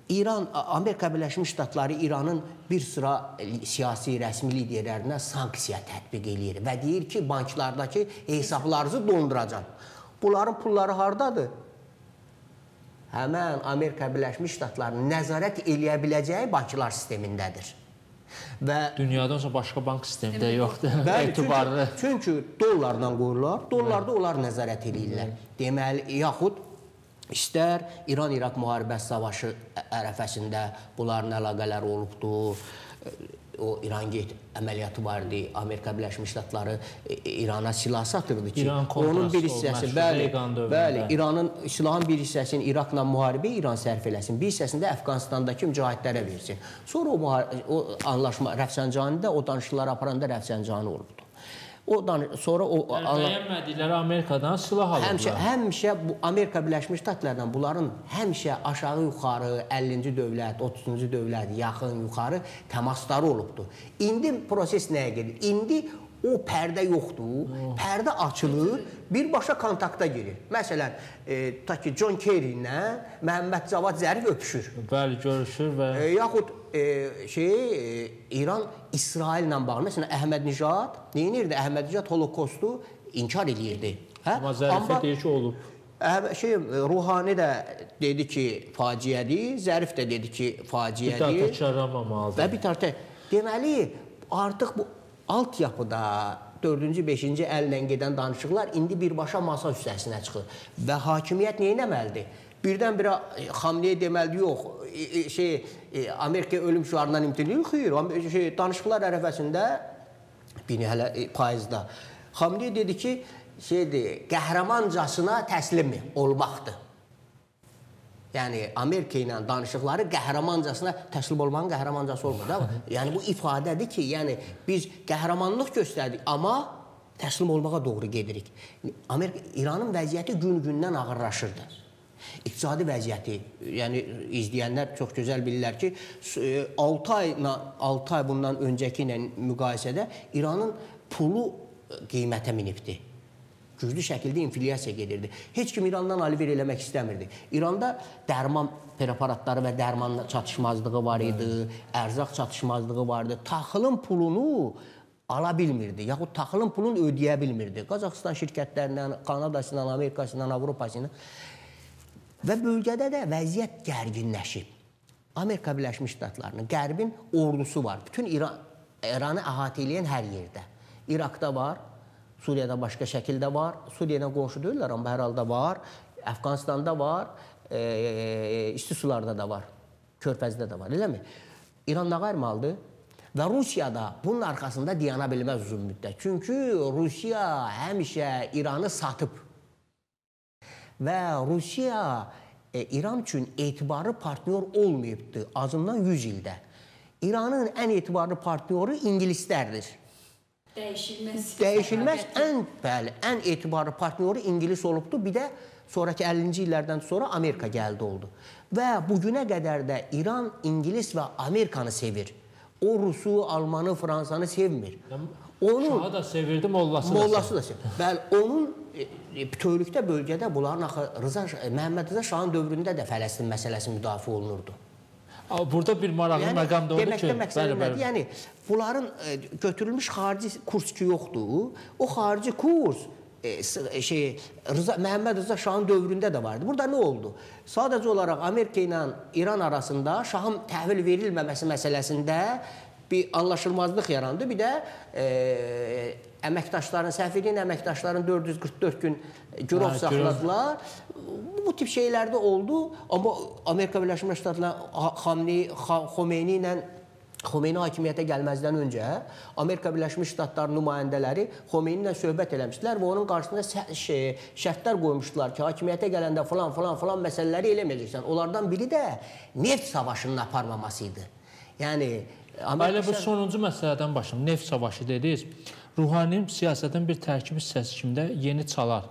İran, Amerika Birləşmiş Ştatları İranın bir sıra siyasi rəsmi liderlərinə sanksiya tətbiq eləyir və deyir ki, banklardakı hesablarınızı donduracam. Bunların pulları hardadır? Həmən Amerika Birləşmiş Ştatlarının nəzarət eləyə biləcəyi banklar sistemindədir. Və dünyadansa başqa bank sistemində yoxdur. Bəli, etibarlı. Çünki dollarla qoyurlar, dollarda onlar nəzarət eləyirlər. Deməli, yaxud İstər İran-İraq müharibəsi savaşı ərəfəsində bunların əlaqələri olubdur. O İran-Gate əməliyyatı var idi. Amerika Birləşmiş Ştatları İrana silah satırdı ki, onun bir hissəsi, bəli, bəli, İranın silahın bir hissəsini İraqla müharibə İran sərf eləsin, bir hissəsini də Əfqanistandakı mücahidlərə versin. Sonra o anlaşma Rəfsəncanidə, o danışıqları aparanda Rəfsəncani olubdur. Sonra o bəyənmədikləri Amerikadan silah alırlar. Həmişə bu Amerika Birləşmiş Ştatlardan bunların həmişə aşağı yuxarı 50-ci dövlət, 30-cu dövlət, yaxın yuxarı təmasları olubdur. İndi proses nəyə gedir? İndi o pərdə yoxdur. Pərdə açılır, birbaşa kontakta girir. Məsələn, ta ki John Kerry ilə Məhəmməd Cavad Zərif öpüşür. Bəli, görüşür və yaxud İran İsraillə bağlı. Məsələn, Əhmədnijad nə edirdi? Əhmədnijad Holokostu inkar eləyirdi. Amma Zərifə deyir ki, olub. Ruhani də dedi ki, faciədir, Zərif də dedi ki, faciədir. Bir daha təkrarlanmamalıdır. Və bir daha deməli, artıq bu altyapıda 4-cü, 5-ci əllə gedən danışıqlar indi birbaşa masa üstəsinə çıxır. Və hakimiyyət nə etməlidir? Birdən-birə Xamneyi deməlidir, yox, Amerika ölüm şüarından imtina edir. Xeyr, danışıqlar ərəfəsində, hələ payızda, Xamneyi dedi ki, qəhrəmancasına təslim olmaqdır. Yəni, Amerika ilə danışıqları qəhrəmancasına təslim olmanın qəhrəmancası olmur. Yəni, bu ifadədir ki, yəni, biz qəhrəmanlıq göstərdik, amma təslim olmağa doğru gedirik. İranın vəziyyəti gün-gündən ağırlaşırdı. İqtisadi vəziyyəti, yəni izləyənlər çox gözəl bilirlər ki, 6 ay bundan öncəki ilə müqayisədə İranın pulu qiymətə minibdi. Güclü şəkildə inflyasiya gedirdi. Heç kim İrandan alver eləmək istəmirdi. İranda dərman preparatları və dərman çatışmazlığı var idi, ərzaq çatışmazlığı vardı. Taxılın pulunu ala bilmirdi, yaxud taxılın pulunu ödəyə bilmirdi. Qazaxıstan şirkətlərindən, Kanadasından, Amerikasından, Avropasından. Və bölgədə də vəziyyət gərginləşib. Amerika Birləşmiş Ştatlarının, Qərbin ordusu var. Bütün İranı əhatə eləyən hər yerdə. İraqda var, Suriyada başqa şəkildə var. Suriya ilə qonşu deyirlər, amma hər halda var. Əfqanistanda var, isti sularda da var, Körfəzdə də var, eləmi? İran nə qayırmalıdır? Və Rusiya da bunun arxasında dayana bilməz uzun müddət. Çünki Rusiya həmişə İranı satıb. Və Rusiya İran üçün etibarlı partnyor olmayıbdır azından 100 ildə. İranın ən etibarlı partnyoru ingilislərdir. Dəyişilməz. Dəyişilməz ən etibarlı partnyoru İngilis olubdur. Bir də sonraki 50-ci illərdən sonra Amerika gəldi oldu. Və bugünə qədər də İran İngilis və Amerikanı sevir. O Rusu, Almanı, Fransanı sevmir. Onun, Şahı da sevirdi, mollası da sevirdi. Bəli, onun bütövlükdə bölgədə bunların axı Məhəmməd Rıza Şahın dövründə də Fələstin məsələsi müdafiə olunurdu. Burada bir maraqlı məqam da oldu ki, bəli, bəli. Yəni, bunların götürülmüş xarici kurs ki yoxdur. O xarici kurs Məhəmməd Rıza Şahın dövründə də vardı. Burada nə oldu? Sadəcə olaraq Amerika ilə İran arasında Şahın təhvil verilməməsi məsələsində bir anlaşılmazlıq yarandı. Bir də əməkdaşların, səfirliyin əməkdaşların 444 gün girov saxladılar. Bu tip şeylər də oldu. Amma Amerika Birləşmiş Ştatları Xomeyni ilə Xomeyni hakimiyyətə gəlməzdən öncə Amerika Birləşmiş Ştatları nümayəndələri Xomeyni ilə söhbət eləmişdilər və onun qarşısında şərtlər qoymuşdular ki, hakimiyyətə gələndə filan, filan, filan məsələləri eləməyəcəksən. Onlardan biri də neft savaşının aparmaması idi. Yəni, Elə bu sonuncu məsələdən başlayım. Neft savaşı dediniz. Ruhaninin siyasətin bir tərkib hissəsi kimi də yeni çalar.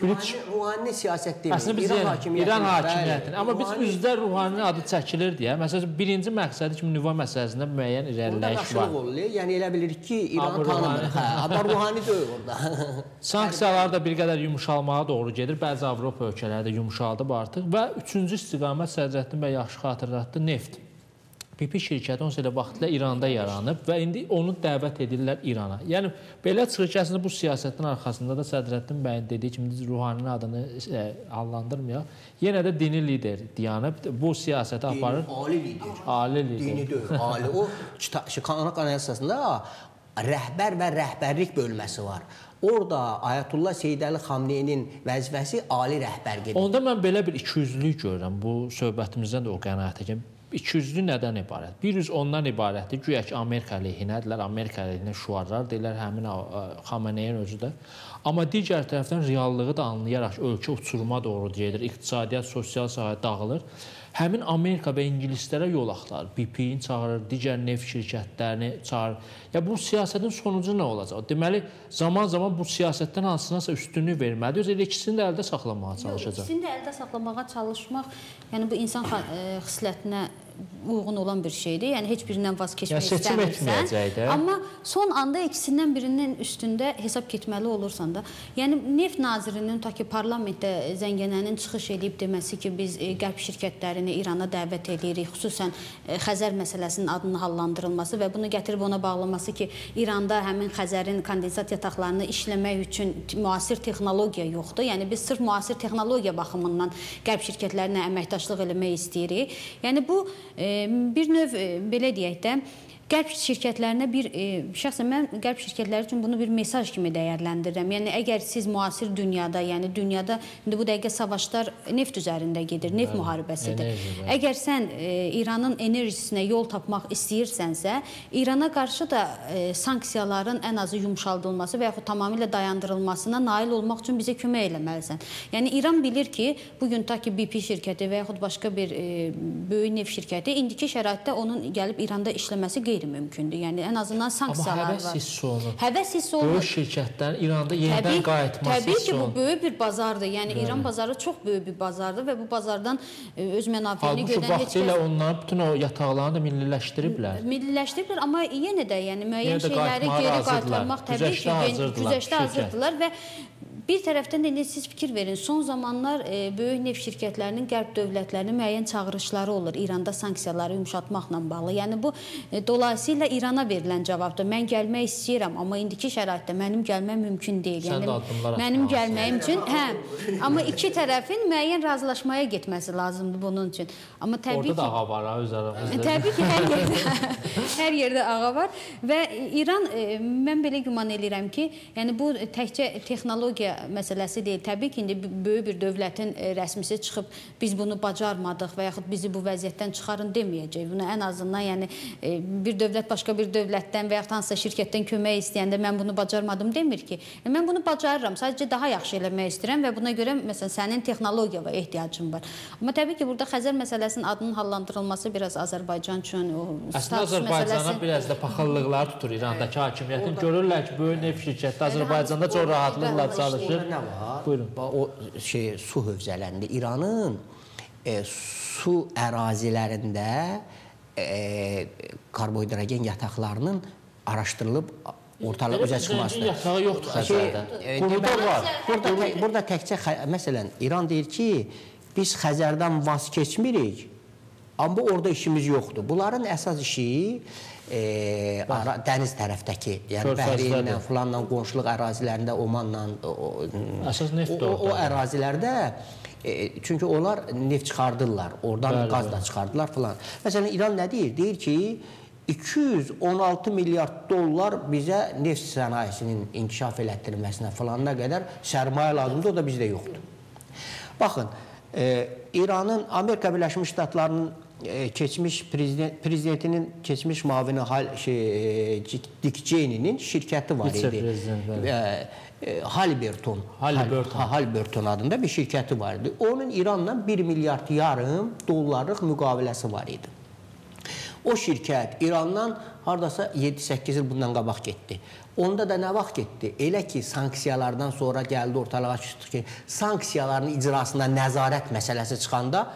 Ruhaninin siyasət demir. Əslində biz İran hakimiyyətini. Amma biz üzdə Ruhaninin adı çəkilir deyə. Məsələn, birinci məqsədi kimi nüvə məsələsində müəyyən irəliləyiş var. Orada daşılıq olur. Yəni elə bilirik ki, İranı tanımır. Amma Ruhani deyil orada. Sanksiyalar da bir qədər yumuşalmağa doğru gedir. Bəzi Avropa ölkələri də yumuşaldıb artıq. Və üçüncü istiqamət Sədrəddin bəy yaxşı xatırlatdı, neft. BP şirkəti 10 ilə vaxtilə İranda yaranıb və indi onu dəvət edirlər İrana. Yəni, belə çıxır ki, əslində bu siyasətin arxasında da Sədrəddin bəyin dediyi kimi Ruhaninin adını adlandırmayaq. Yenə də dini lider dayanıb, bu siyasəti aparır. Ali lider. Ali lider. Dini deyil, ali. O, Kanun Anayasasında rəhbər və rəhbərlik bölməsi var. Orada Ayətullah Seyid Əli Xamneyinin vəzifəsi ali rəhbər gedir. Onda mən belə bir ikiyüzlülük görürəm. Bu söhbətimizdən də o qənaətə gəlirəm. İkiyüzlü nədən ibarət? Bir yüz ondan ibarətdir. Güya ki, Amerika əleyhinədirlər, Amerika əleyhinə şüarlar deyirlər, həmin Xameneyin özü də. Amma digər tərəfdən reallığı da anlayaraq ölkə uçuruma doğru gedir, iqtisadiyyat, sosial sahə dağılır. Həmin Amerika və İngilislərə yol axtarır, BP-ni çağırır, digər neft şirkətlərini çağırır. Ya bu siyasətin sonucu nə olacaq? Deməli, zaman-zaman bu siyasətdən hansınasa üstünlük verməlidir. Özü elə ikisini də əldə saxlamağa çalışacaq. İkisini də əldə saxlamağa çalışmaq, yəni bu insan xislətinə uyğun olan bir şeydir. Yəni heç birindən vaz keçmək istəmirsən. Amma son anda ikisindən birinin üstündə hesab getməli olursan da. Yəni neft nazirinin ta ki parlamentdə Zəngənənin çıxış edib deməsi ki, biz qərb şirkətlərini İrana dəvət edirik, xüsusən Xəzər məsələsinin adının hallandırılması və bunu gətirib ona bağlaması ki, İranda həmin Xəzərin kondensat yataqlarını işləmək üçün müasir texnologiya yoxdur. Yəni biz sırf müasir texnologiya baxımından qərb şirkətlərinə əməkdaşlıq eləmək istəyirik. Yəni bu bir növ, belə deyək də, Qərb şirkətlərinə bir, şəxsən mən qərb şirkətləri üçün bunu bir mesaj kimi dəyərləndirirəm. Yəni, əgər siz müasir dünyada, yəni dünyada indi bu dəqiqə savaşlar neft üzərində gedir, neft müharibəsidir. Əgər sən İranın enerjisinə yol tapmaq istəyirsənsə, İrana qarşı da sanksiyaların ən azı yumşaldılması və yaxud tamamilə dayandırılmasına nail olmaq üçün bizə kömək eləməlisən. Yəni, İran bilir ki, bugün ta ki BP şirkəti və yaxud başqa bir böyük neft şirkəti indiki şəraitdə onun gəlib İranda işləməsi qeyri qeyri-mümkündür. Yəni ən azından sanksiyalar var. Amma həvəs hissi olunur. Həvəs hissi olunur. Böyük şirkətlərin İranda yenidən qayıtması hissi olunur. Təbii ki, bu böyük bir bazardır. Yəni İran bazarı çox böyük bir bazardır və bu bazardan öz mənafeyini gödən heç kəs... Halbuki vaxtilə onlar bütün o yataqlarını da milliləşdiriblər. Milliləşdiriblər, amma yenə də yəni müəyyən şeyləri geri qaytarmaq təbii ki, güzəştə hazırdılar və bir tərəfdən də indi siz fikir verin, son zamanlar böyük neft şirkətlərinin qərb dövlətlərinin müəyyən çağırışları olur İranda sanksiyaları yumşaltmaqla bağlı. Yəni bu dolayısıyla İrana verilən cavabdır. Mən gəlmək istəyirəm, amma indiki şəraitdə mənim gəlməm mümkün deyil. Yəni mənim gəlməyim üçün, hə, amma iki tərəfin müəyyən razılaşmaya getməsi lazımdır bunun üçün. Amma təbii ki, orada da ağa var, ha, öz aramızda. Təbii ki, hər yerdə ağa var və İran, mən belə güman eləyirəm ki, yəni bu təkcə texnologiya məsələsi deyil. Təbii ki, indi böyük bir dövlətin rəsmisi çıxıb biz bunu bacarmadıq və yaxud bizi bu vəziyyətdən çıxarın deməyəcək. Bunu ən azından yəni bir dövlət başqa bir dövlətdən və yaxud hansısa şirkətdən kömək istəyəndə mən bunu bacarmadım demir ki. Mən bunu bacarıram, sadəcə daha yaxşı eləmək istəyirəm və buna görə məsələn sənin texnologiyaya ehtiyacın var. Amma təbii ki, burada Xəzər məsələsinin adının hallandırılması biraz Azərbaycan üçün o status məsələsi. Azərbaycana biraz da paxıllıqlar tutur İrandakı hakimiyyətin. Görürlər ki, böyük neft şirkəti Azərbaycanda çox rahatlıqla çalışır. Orada nə var? Buyurun. O şey, su hövzələrində İranın su ərazilərində karbohidrogen yataqlarının araşdırılıb ortalıq üzə çıxmasıdır. Yatağı yoxdur Xəzərdə. Quruda var. Burada təkcə, məsələn, İran deyir ki, biz Xəzərdən vaz keçmirik, amma orada işimiz yoxdur. Bunların əsas işi dəniz tərəfdəki, yəni Bəhreyinlə, filanla, qonşuluq ərazilərində, Omanla, o ərazilərdə, çünki onlar neft çıxardırlar, oradan qaz da çıxardırlar filan. Məsələn, İran nə deyir? Deyir ki, 216 milyard dollar bizə neft sənayesinin inkişaf elətdirilməsinə filanına qədər sərmayə lazımdır, o da bizdə yoxdur. Baxın, İranın, Amerika Birləşmiş Ştatlarının keçmiş prezidentinin keçmiş mavini Dick Cheney'nin şirkəti var idi. Halliburton adında bir şirkəti var idi. Onun İranla 1,5 milyard dollarlıq müqaviləsi var idi. O şirkət İrandan hardasa 7-8 il bundan qabaq getdi. Onda da nə vaxt getdi? Elə ki, sanksiyalardan sonra gəldi ortalığa çıxdı ki, sanksiyaların icrasında nəzarət məsələsi çıxanda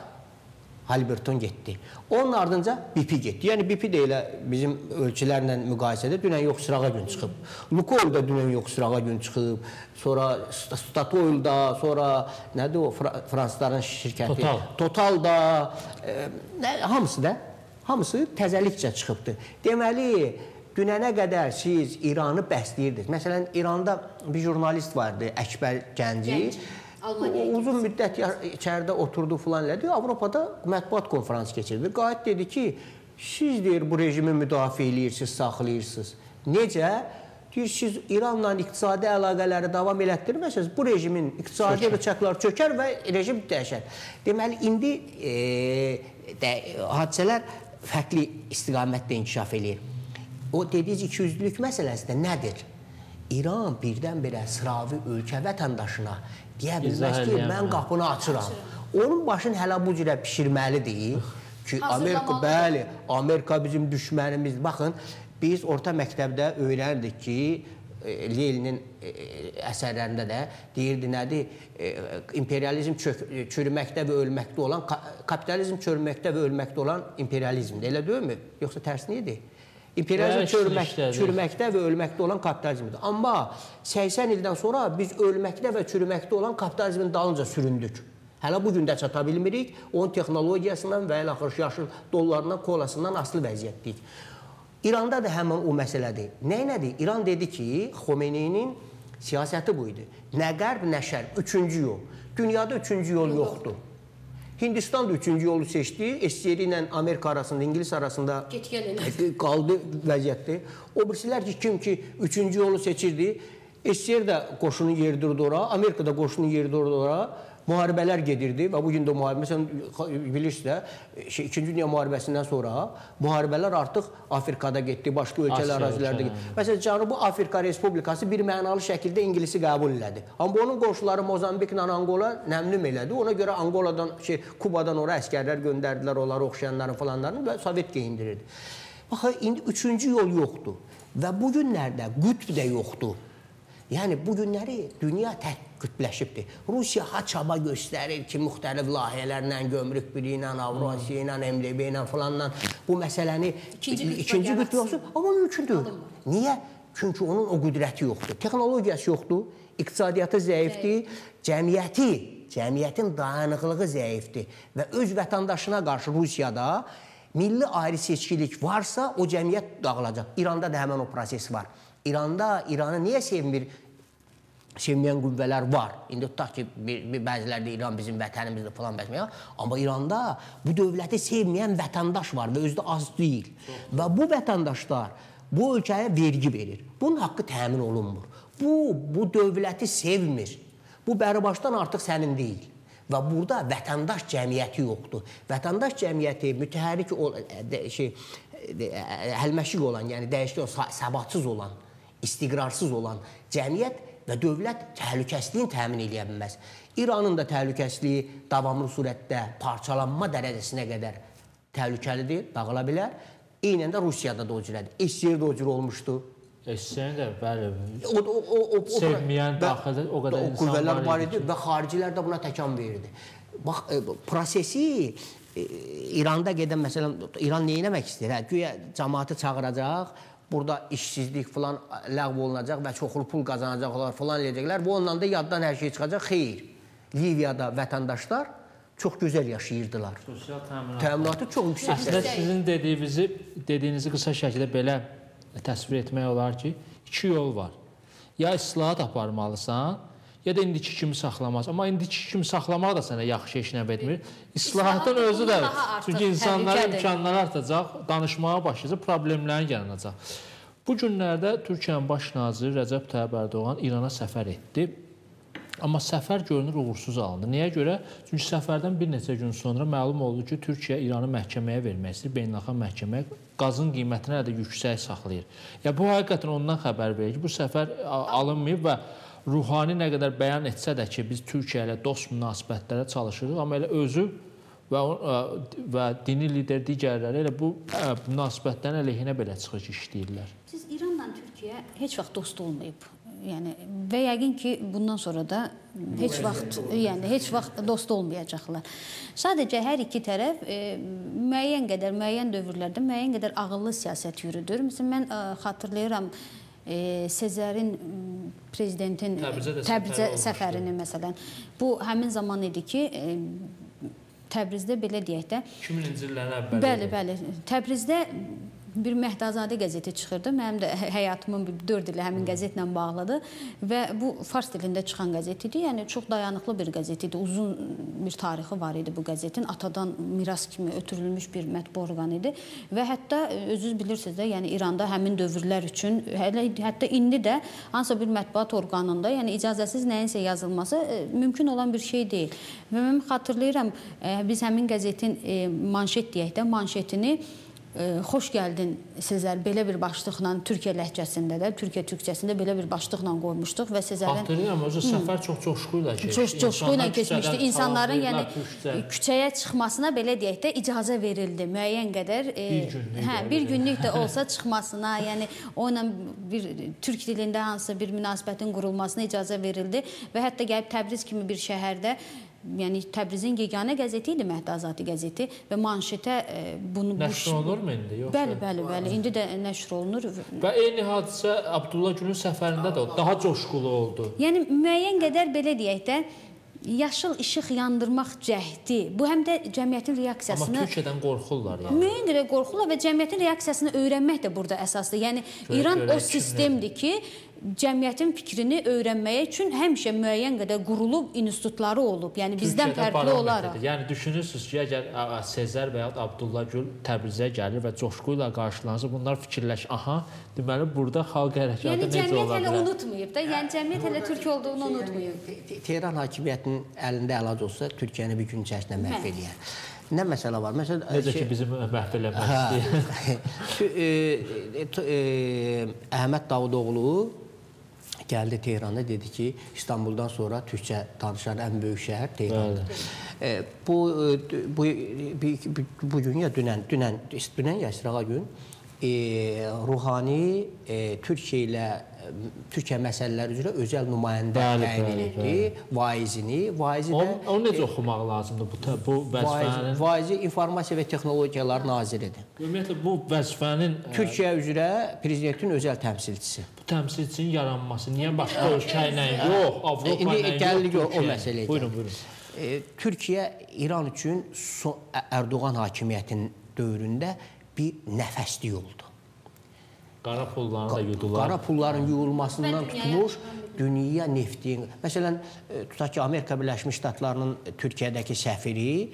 Halliburton getdi. Onun ardınca BP getdi. Yəni BP də elə bizim ölkələrlə müqayisədə dünən yox sırağa gün çıxıb. Lukoil da dünən yox sırağa gün çıxıb. Sonra Statoil da, sonra nədir o fransızların şirkəti? Total da, hamısı da, hamısı təzəlikcə çıxıbdır. Deməli, dünənə qədər siz İranı bəsləyirdiniz. Məsələn, İranda bir jurnalist vardı, Əkbər Gənci. Uzun müddət içəridə oturdu filan elədi. Avropada mətbuat konfransı keçirdi. Qayıt dedi ki, siz deyir bu rejimi müdafiə eləyirsiniz, saxlayırsınız. Necə? Deyir, siz İranla iqtisadi əlaqələri davam elətdirməsəniz, bu rejimin iqtisadi bıçaqları çökər və rejim dəyişər. Deməli, indi hadisələr fərqli istiqamətdə inkişaf eləyir. O dediyiniz ikiyüzlülük məsələsi də nədir? İran birdən-birə sıravi ölkə vətəndaşına deyə bilməz ki, mən qapını açıram. Onun başını hələ bu cürə pişirməlidir ki, Amerika, bəli, Amerika bizim düşmənimizdir. Baxın, biz orta məktəbdə öyrənirdik ki, Leninin əsərlərində də deyirdi nədir? İmperializm çürüməkdə və ölməkdə olan, kapitalizm çürüməkdə və ölməkdə olan imperializmdir. Elə deyilmi? Yoxsa tərsini idi? İmperializm çürüməkdə və ölməkdə olan kapitalizmdir. Amma 80 ildən sonra biz ölməkdə və çürüməkdə olan kapitalizmin dalınca süründük. Hələ bu gün də çata bilmirik. Onun texnologiyasından və elə axır yaşıl dollarından, kolasından asılı vəziyyətdəyik. İranda da həmin o məsələdir. Nə nədir? İran dedi ki, Xomeyninin siyasəti bu idi. Nə qərb, nə şərq. Üçüncü yol. Dünyada üçüncü yol yoxdur. Hindistan da üçüncü yolu seçdi. SSR ilə Amerika arasında, İngilis arasında qaldı vəziyyətdir. O birisilər ki, kim ki üçüncü yolu seçirdi, SSR də qoşunu yeridirdi ora, Amerika da qoşunu yeridirdi ora. Müharibələr gedirdi və bugün də müharibə, məsələn, bilirsiniz də, İkinci Dünya müharibəsindən sonra müharibələr artıq Afrikada getdi, başqa ölkələr ərazilərdə getdi. Məsələn, Cənubi Afrika Respublikası bir mənalı şəkildə İngilisi qəbul elədi. Amma onun qonşuları Mozambiklə Angola nəmnüm elədi. Ona görə Angoladan, Kubadan ora əsgərlər göndərdilər, onları oxşayanların falanlarını və Sovet geyindirirdi. Bax, indi üçüncü yol yoxdur və bu günlərdə qütb də yoxdur. Yəni, bu günləri dünya tək qütbləşibdir. Rusiya ha çaba göstərir ki, müxtəlif layihələrlə, gömrük birliyi ilə, Avrasiya ilə, MDB ilə filanla bu məsələni ikinci qütb yoxdur. Amma mümkün deyil. Niyə? Çünki onun o qüdrəti yoxdur. Texnologiyası yoxdur, iqtisadiyyatı zəifdir, cəmiyyətin dayanıqlığı zəifdir və öz vətəndaşına qarşı Rusiyada milli ayrı seçkilik varsa, o cəmiyyət dağılacaq. İranda da həmən o proses var. İranda, İranı niyə sevmir? Sevməyən qüvvələr var. İndi tutaq ki, bəziləri də İran bizim vətənimizdir falan bəzməyə. Amma İranda bu dövləti sevməyən vətəndaş var və özü də az deyil. Və bu vətəndaşlar bu ölkəyə vergi verir. Bunun haqqı təmin olunmur. Bu dövləti sevmir. Bu bəribaşdan artıq sənin deyil. Və burada vətəndaş cəmiyyəti yoxdur. Vətəndaş cəmiyyəti mütəhərrik həlməşik olan, yəni dəyişik olan, səbatsız olan, istiqrarsız olan cəmiyyət və dövlət təhlükəsizliyini təmin eləyə bilməz. İranın da təhlükəsizliyi davamlı surətdə parçalanma dərəcəsinə qədər təhlükəlidir, dağıla bilər. Eynən də Rusiyada da o cürədir. SSR-də o cür olmuşdu. SSR-də də, bəli, sevməyən daxildə o qədər insan qüvvələr var idi və xaricilər də buna təkan verirdi. Bax, prosesi İranda gedən, məsələn, İran nə etmək istəyir? Güya cəmaatı çağıracaq, burada işsizlik filan ləğv olunacaq və çoxlu pul qazanacaqlar filan eləyəcəklər. Bu ondan da yaddan hər şey çıxacaq. Xeyr, Liviyada vətəndaşlar çox gözəl yaşayırdılar. Sosial təminatı çox yüksək. Əslində sizin dediyinizi qısa şəkildə belə təsvir etmək olar ki, iki yol var. Ya islahat aparmalısan, ya da indiki kimi saxlamaz. Amma indiki kimi saxlamaq da sənə yaxşı heç nə vermir. İslahatın özü də, çünki insanların imkanları artacaq, danışmağa başlayacaq, problemlərin yaranacaq. Bu günlərdə Türkiyənin baş naziri Rəcəb Tayyip Ərdoğan İrana səfər etdi. Amma səfər görünür uğursuz alındı. Niyə görə? Çünki səfərdən bir neçə gün sonra məlum oldu ki, Türkiyə İranı məhkəməyə vermək istəyir, beynəlxalq məhkəməyə qazın qiymətini hələ də yüksək saxlayır. Ya bu həqiqətən ondan xəbər verir ki, bu səfər alınmayıb və Ruhani nə qədər bəyan etsə də ki, biz Türkiyə ilə dost münasibətlərə çalışırıq, amma elə özü və dini lider digərləri elə bu münasibətlərin əleyhinə belə çıxır ki, işləyirlər. Siz İranla Türkiyə heç vaxt dost olmayıb. Yəni və yəqin ki, bundan sonra da heç vaxt, yəni heç vaxt dost olmayacaqlar. Sadəcə hər iki tərəf müəyyən qədər, müəyyən dövrlərdə müəyyən qədər ağıllı siyasət yürüdür. Məsələn, mən xatırlayıram Sezərin prezidentin Təbrizə səfərini məsələn. Bu həmin zaman idi ki, Təbrizdə belə deyək də 2000-ci illərin əvvəli. Bəli, bəli. Təbrizdə bir Məhdazadə qəzeti çıxırdı. Mənim də həyatımın 4 ili həmin qəzetlə bağlıdır və bu fars dilində çıxan qəzet idi. Yəni çox dayanıqlı bir qəzet idi. Uzun bir tarixi var idi bu qəzetin. Atadan miras kimi ötürülmüş bir mətbu orqan idi və hətta özünüz bilirsiniz də, yəni İranda həmin dövrlər üçün hələ hətta indi də hansısa bir mətbuat orqanında, yəni icazəsiz nəyinsə yazılması mümkün olan bir şey deyil. Və mən xatırlayıram, biz həmin qəzetin manşet deyək də, manşetini Xoş gəldin Sezər belə bir başlıqla Türkiyə ləhcəsində də, Türkiyə türkçəsində belə bir başlıqla qoymuşduq və Sezərin... Xatırlayıram, özü səfər çox coşqu ilə keçmişdi. Çox coşqu ilə keçmişdi. İnsanların yəni küçəyə çıxmasına belə deyək də icazə verildi müəyyən qədər. Bir günlük. Hə, bir günlük də olsa çıxmasına, yəni o ilə bir türk dilində hansısa bir münasibətin qurulmasına icazə verildi və hətta gəlib Təbriz kimi bir şəhərdə, yəni Təbrizin yeganə qəzeti idi Məhdazadə qəzeti və manşetə bunu... Nəşr olunurmu indi? Yoxsa? Bəli, bəli, bəli. İndi də nəşr olunur. Və eyni hadisə Abdullah Gülün səfərində də daha coşqulu oldu. Yəni müəyyən qədər belə deyək də, yaşıl işıq yandırmaq cəhdi, bu həm də cəmiyyətin reaksiyasını... Amma Türkiyədən qorxurlar yəni. Müəyyən qədər qorxurlar və cəmiyyətin reaksiyasını öyrənmək də burada əsasdır. Yəni İran o sistemdir ki, cəmiyyətin fikrini öyrənməyə üçün həmişə müəyyən qədər qurulub institutları olub. Yəni bizdən fərqli olaraq. Yəni düşünürsünüz ki, əgər Sezər və ya Abdullah Gül Təbrizə gəlir və coşqu ilə qarşılanırsa, bunlar fikirləş, aha, deməli burada xalq hərəkatı yəni, necə ola bilər? Cəmiyyət hələ unutmayıb da, yəni cəmiyyət hələ türk olduğunu unutmayıb. Tehran hakimiyyətinin əlində əlac olsa, Türkiyəni bir gün içərisində məhv eləyər. Nə məsələ var? Məsələn, necə ki, bizim məhv eləmək istəyir. Əhməd Davudoğlu gəldi Tehranda, dedi ki, İstanbuldan sonra türkçə danışan ən böyük şəhər Tehrandır. Bu gün ya dünən ya sırağa gün Ruhani Türkiyə ilə Türkiyə məsələləri üzrə özəl nümayəndə təyin etdi, vaizini. Vaizi də onu necə oxumaq lazımdır bu vəzifənin? Vaizi İnformasiya və Texnologiyalar Naziridir. Ümumiyyətlə bu vəzifənin Türkiyə üzrə prezidentin özəl təmsilçisi. Bu təmsilçinin yaranması niyə başqa ölkə ilə yox, Avropa ilə yox, yox, o məsələyə. Buyurun, buyurun. Türkiyə İran üçün Erdoğan hakimiyyətinin dövründə bir nəfəslik oldu. Qara pullarını da yudular. Qara pulların yuyulmasından tutmuş dünya neftin. Məsələn, tutaq ki, Amerika Birləşmiş Ştatlarının Türkiyədəki səfiri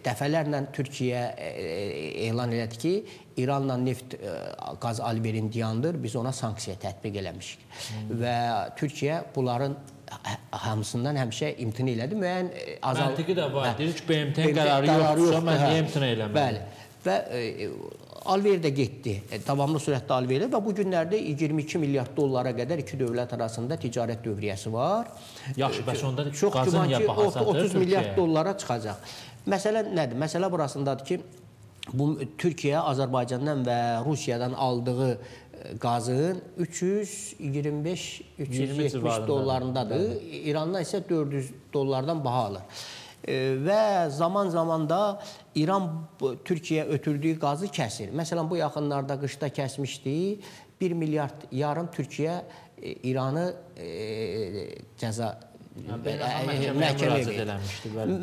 dəfələrlə Türkiyə elan elədi ki, İranla neft qaz alverin dayandır, biz ona sanksiya tətbiq eləmişik. Və Türkiyə bunların hamısından həmişə imtina elədi. Müəyyən azal... Məntiqi də var. Deyir ki, BMT-nin qərarı yoxdursa, mən niyə imtina eləməliyəm? Bəli. Və alver də getdi, davamlı sürətdə alver və bu günlərdə 22 milyard dollara qədər iki dövlət arasında ticarət dövriyyəsi var. Yaxşı, bəs onda çox qazın güman niyə ki, baha satır 30 milyard Türkiyəyə? dollara çıxacaq. Məsələ nədir? Məsələ burasındadır ki, bu Türkiyə Azərbaycandan və Rusiyadan aldığı qazın 325-370 dollarındadır. İrandan isə 400 dollardan baha alır. Və zaman-zaman da İran Türkiyə ötürdüyü qazı kəsir. Məsələn, bu yaxınlarda qışda kəsmişdi. 1 milyard yarım Türkiyə İranı cəza məhkəməyə verdi.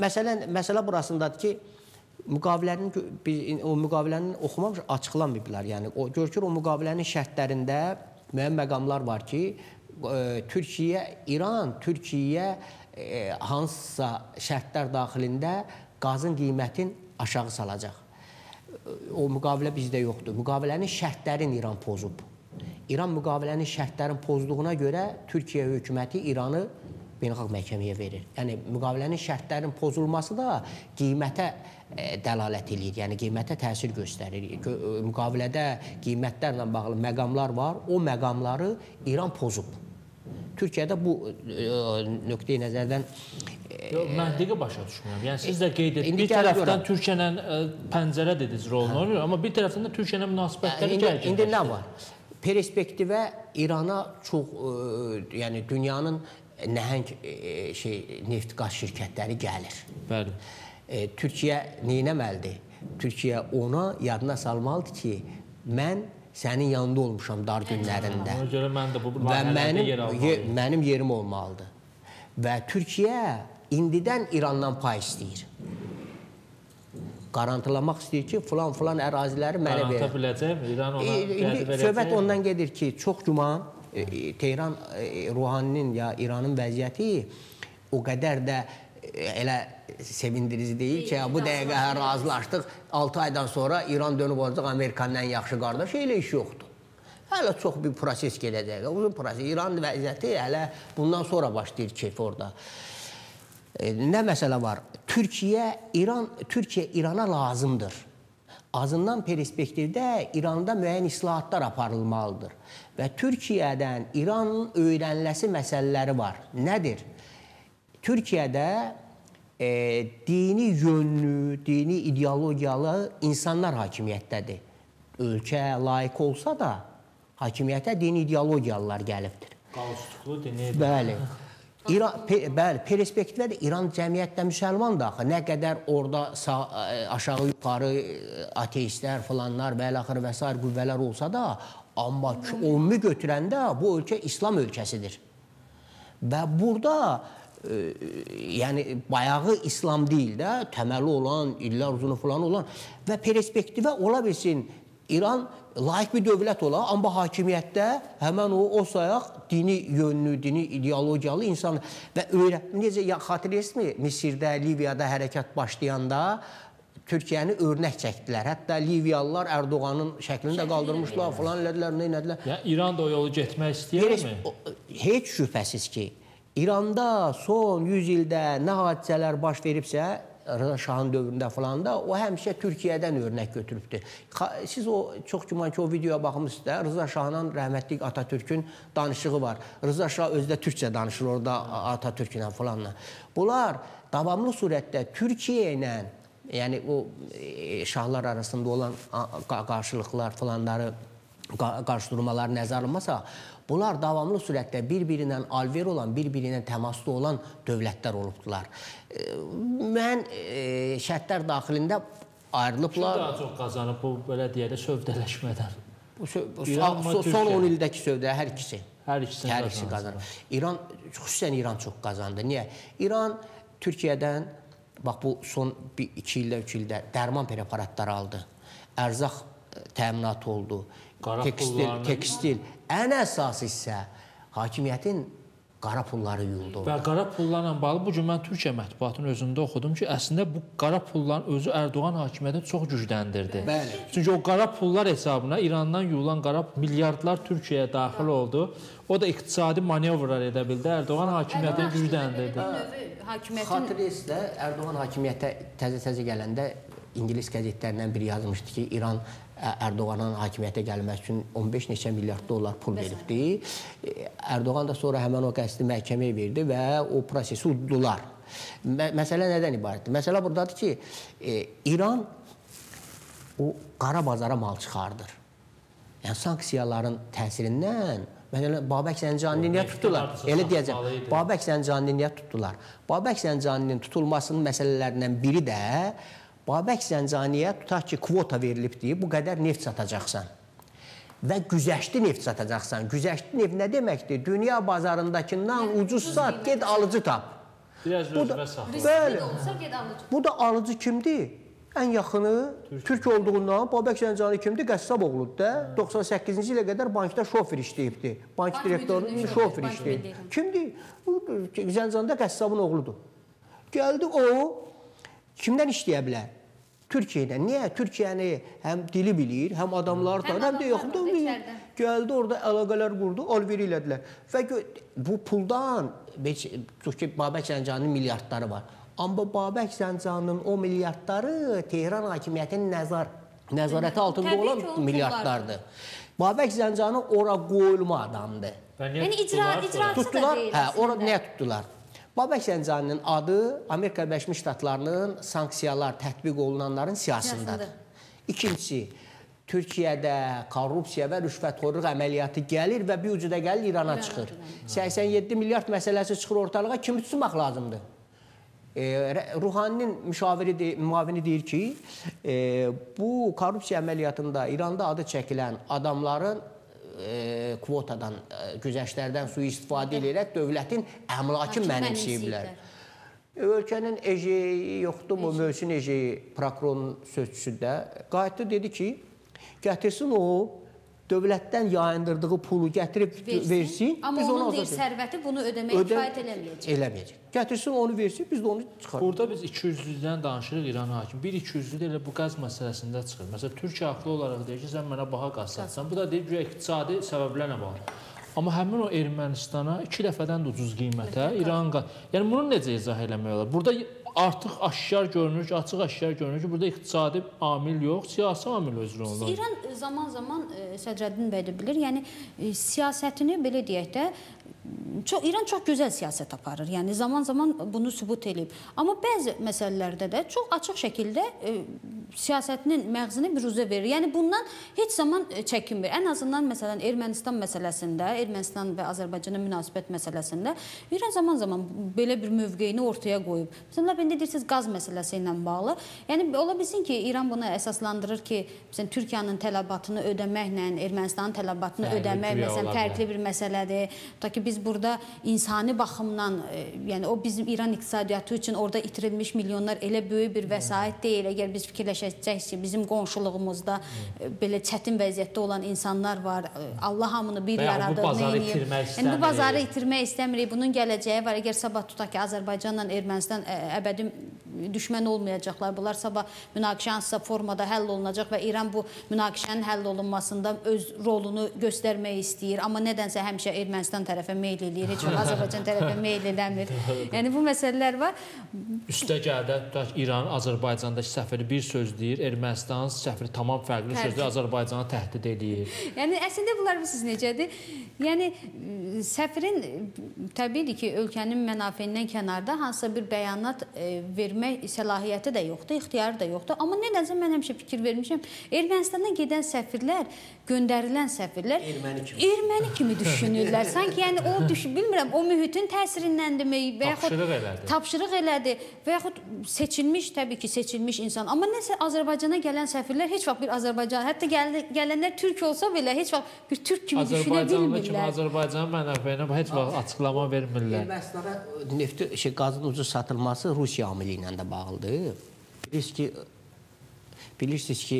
Məsələn, məsələ burasındadır ki, müqavilənin o müqavilənin oxumamış, açıqlamayıblar. Yəni o görükür o müqavilənin şərtlərində müəyyən məqamlar var ki, Türkiyə, İran Türkiyəyə hansısa şərtlər daxilində qazın qiymətini aşağı salacaq. O müqavilə bizdə yoxdur. Müqavilənin şərtlərini İran pozub. İran müqavilənin şərtlərini pozduğuna görə Türkiyə hökuməti İranı beynəlxalq məhkəməyə verir. Yəni müqavilənin şərtlərinin pozulması da qiymətə dəlalət eləyir. Yəni qiymətə təsir göstərir. Müqavilədə qiymətlərlə bağlı məqamlar var. O məqamları İran pozub. Türkiyədə bu nöqteyi nəzərdən yox, məntiqi başa düşmürəm. Yəni siz də qeyd etdiniz. Bir tərəfdən Türkiyə ilə pəncərə dediniz rolunu oynayır, amma bir tərəfdən də Türkiyə ilə münasibətləri gərginləşir. İndi nə var? Perspektivə İrana çox, yəni dünyanın nəhəng neft qaz şirkətləri gəlir. Bəli. Türkiyə nə etməlidir? Türkiyə ona yadına salmalıdır ki, mən sənin yanında olmuşam dar günlərində. Ona görə mən də bu layihələrdə yer almalıyım. Mənim yerim olmalıdır. Və Türkiyə indidən İrandan pay istəyir. Qarantilamaq istəyir ki, filan-filan əraziləri mənə verir. Qaranta biləcəkmi? İran ona vədi verəcəkmi? Söhbət ondan gedir ki, çox güman Tehran Ruhaninin ya İranın vəziyyəti o qədər də elə sevindirici deyil ki, bu dəqiqə razılaşdıq, 6 aydan sonra İran dönüb olacaq Amerikanın ən yaxşı qardaşı, elə iş yoxdur. Hələ çox bir proses gedəcək, uzun proses. İran vəziyyəti hələ bundan sonra başlayır keyf orada. Nə məsələ var? Türkiyə İrana lazımdır. Azından perspektivdə İranda müəyyən islahatlar aparılmalıdır. Və Türkiyədən İranın öyrəniləsi məsələləri var. Nədir? Türkiyədə dini yönlü, dini ideologiyalı insanlar hakimiyyətdədir. Ölkə laik olsa da hakimiyyətə dini ideologiyalılar gəlibdir. Qalstuklu dini. Bəli. Bəli, perspektivə də İran cəmiyyətdə müsəlman da axı. Nə qədər orada aşağı yuxarı ateistlər falanlar və əlaxır və sair qüvvələr olsa da, amma ümumi götürəndə bu ölkə İslam ölkəsidir. Və burada yəni bayağı İslam deyil də, təməli olan, illər uzunu falan olan və perspektivə ola bilsin İran laik bir dövlət ola, amma hakimiyyətdə həmən o sayaq dini yönlü, dini ideologiyalı insan və öyrə, necə xatırlayırsınızmı Misirdə, Liviyada hərəkat başlayanda Türkiyəni örnək çəkdilər. Hətta Liviyalılar Erdoğanın şəklini də qaldırmışlar, falan elədilər, nə elədilər. Yəni İran da o yolu getmək istəyirmi? Heç şübhəsiz ki, İranda son 100 ildə nə hadisələr baş veribsə, Rıza Şahın dövründə falan da, o həmişə Türkiyədən örnək götürübdür. Siz o, çox güman ki, o videoya baxmışsınız da, Rıza Şahla rəhmətli Atatürk'ün danışığı var. Rıza Şah özü də türkcə danışır orada Atatürk'lə falanla. Bunlar davamlı surətdə Türkiyə ilə Yəni o şahlar arasında olan qarşılıqlar falanları, qarşıdurmalar nəzərə alınmasa, bunlar davamlı sürətdə bir-birindən alver olan, bir-birindən təmasda olan dövlətlər olubdular. Müəyyən şərtlər daxilində ayrılıblar. Kim daha çox qazanıb bu, belə deyək də, sövdələşmədən? Son 10 ildəki sövdə hər ikisi. Hər ikisi qazanıb. İran, xüsusən İran çox qazandı. Niyə? İran Türkiyədən, bax bu son 2 ildə, 3 ildə dərman preparatları aldı. Ərzaq təminatı oldu. Tekstil. Ən əsası isə hakimiyyətin qara pulları yuyuldu. Və qara pullarla bağlı bu gün mən Türkiyə mətbuatının özündə oxudum ki, əslində bu qara pulların özü Erdoğan hakimiyyətini çox gücləndirdi. Bəli. Çünki o qara pullar hesabına İrandan yuyulan qara milyardlar Türkiyəyə daxil oldu. O da iqtisadi manevrlar edə bildi. Erdoğan hakimiyyətini gücləndirdi. Xatırlayırsınız, Erdoğan hakimiyyətə təzə-təzə gələndə İngilis qəzetlərindən biri yazmışdı ki, İran Erdoğanın hakimiyyətə gəlməsi üçün 15 neçə milyard dollar pul veribdi. Erdoğan da sonra həmən o qəsdi məhkəməyə verdi və o prosesi uddular. Məsələ nədən ibarətdir? Məsələ buradadır ki, İran o qara bazara mal çıxardır. Yəni sanksiyaların təsirindən, məsələn, Babək Zəncanini niyə tutdular? Elə deyəcəm. Babək Zəncanini niyə tutdular? Babək Zəncaninin tutulmasının məsələlərindən biri də Babək Zəncaniyə tutaq ki, kvota verilibdir, bu qədər neft satacaqsan və güzəştli neft satacaqsan. Güzəştli neft nə deməkdir? Dünya bazarındakından ucuz sat, get alıcı tap. Biraz özünə saxla. Bu da alıcı kimdir? Ən yaxını Türk olduğundan Babək Zəncani kimdir? Qəssab oğludur da. 98-ci ilə qədər bankda şofer işləyibdi. Bank direktorunun şofer işləyib. Kimdir? Zəncanda qəssabın oğludur. Gəldi o, kimdən işləyə bilər? Türkiyədən. Niyə? Türkiyəni həm dili bilir, həm adamları tanır, həm də yaxında bilir. Gəldi orada əlaqələr qurdu, alveri elədilər. Və bu puldan, çünki Babək Zəncaninin milyardları var. Amma Babək Zəncaninin o milyardları Tehran hakimiyyətinin nəzarəti altında olan milyardlardır. Babək Zəncani ora qoyulma adamdır. Yəni icraatçı da deyil. Hə, ora niyə tutdular? Babək Zəncaninin adı Amerika Birləşmiş Ştatlarının sanksiyalar tətbiq olunanların siyasındadır. İkincisi, Türkiyədə korrupsiya və rüşvətxorluq əməliyyatı gəlir və bir ucu da gəlir İrana çıxır. 87 milyard məsələsi çıxır ortalığa, kimi tutmaq lazımdır? Ruhaninin müavini deyir ki, bu korrupsiya əməliyyatında İranda adı çəkilən adamların kvotadan, güzəştlərdən sui-istifadə edərək dövlətin əmlakı mənimsəyiblər. Ölkənin Ejeyi yoxdur mu, Möhsün Ejeyi prokurorun sözçüsü də qayıtdı, dedi ki, gətirsin o dövlətdən yayındırdığı pulu gətirib versin. Amma onun deyir, sərvəti bunu ödəməyə kifayət eləməyəcək. Eləməyəcək. Gətirsin onu versin, biz də onu çıxarıq. Burada biz 200-lüdən danışırıq İran hakimi. Bir 200-lü də elə bu qaz məsələsində çıxır. Məsələn, Türkiyə haqlı olaraq deyir ki, sən mənə baha qaz satsan. Bu da deyir ki, iqtisadi səbəblərlə bağlı. Amma həmin o Ermənistana 2 dəfədən də ucuz qiymətə İran qaz. Yəni bunu necə izah eləmək olar? Burada artıq aşkar görünür ki, açıq aşkar görünür ki, burada iqtisadi amil yox, siyasi amil öz rolunu oynayır. İran zaman-zaman Sədrəddin bəy də bilir, yəni siyasətini belə deyək də, İran çox gözəl siyasət aparır. Yəni zaman-zaman bunu sübut eləyib. Amma bəzi məsələlərdə də çox açıq şəkildə siyasətinin məğzini büruzə verir. Yəni bundan heç zaman çəkinmir. Ən azından məsələn Ermənistan məsələsində, Ermənistan və Azərbaycana münasibət məsələsində İran zaman-zaman belə bir mövqeyini ortaya qoyub. Məsələn, indi deyirsiniz qaz məsələsi ilə bağlı. Yəni ola bilsin ki, İran buna əsaslandırır ki, məsələn Türkiyənin tələbatını ödəməklə Ermənistanın tələbatını ödəmək məsələn fərqli bir məsələdir. Ta ki biz burada insani baxımdan, yəni o bizim İran iqtisadiyyatı üçün orada itirilmiş milyonlar elə böyük bir vəsait deyil. Əgər biz fikirləşəcəyik ki, bizim qonşuluğumuzda belə çətin vəziyyətdə olan insanlar var. Allah hamını bir yaradır. Bu bazarı itirmək istəmirik. Yəni bu bazarı itirmək istəmirik. Bunun gələcəyi var. Əgər sabah tutaq ki, Azərbaycanla Ermənistan əbədi düşmən olmayacaqlar. Bunlar sabah münaqişə hansısa formada həll olunacaq və İran bu münaqişənin həll olunmasında öz rolunu göstərmək istəyir. Amma nədənsə həmişə Ermənistan tərəfə meyl eləyir, heç vaxt Azərbaycan tərəfə meyl eləmir. Yəni bu məsələlər var. Üstə gəldə İran Azərbaycandakı səfiri bir söz deyir, Ermənistanın səfiri tamam fərqli söz deyir, Azərbaycanı təhdid eləyir. Yəni əslində bunlar bilirsiniz necədir? Yəni səfirin təbiidir ki, ölkənin mənafelərindən kənarda hansısa bir bəyanat vermək vermək səlahiyyəti də yoxdur, ixtiyarı da yoxdur. Amma nədənsə mən həmişə fikir vermişəm, Ermənistandan gedən səfirlər, göndərilən səfirlər erməni kimi düşünürlər. Sanki yəni o bilmirəm, o mühitin təsirindəndirmi və yaxud tapşırıq elədi və yaxud seçilmiş, təbii ki, seçilmiş insan. Amma nəsə Azərbaycana gələn səfirlər heç vaxt bir Azərbaycan, hətta gələnlər türk olsa belə heç vaxt bir türk kimi düşünə bilmirlər. Azərbaycanlı kimi Azərbaycan mənafeyinə heç vaxt açıqlama vermirlər. Ermənistana nefti, qazın ucuz satılması Rusiya amili ilə də bağlıdır. Bilirsiniz ki,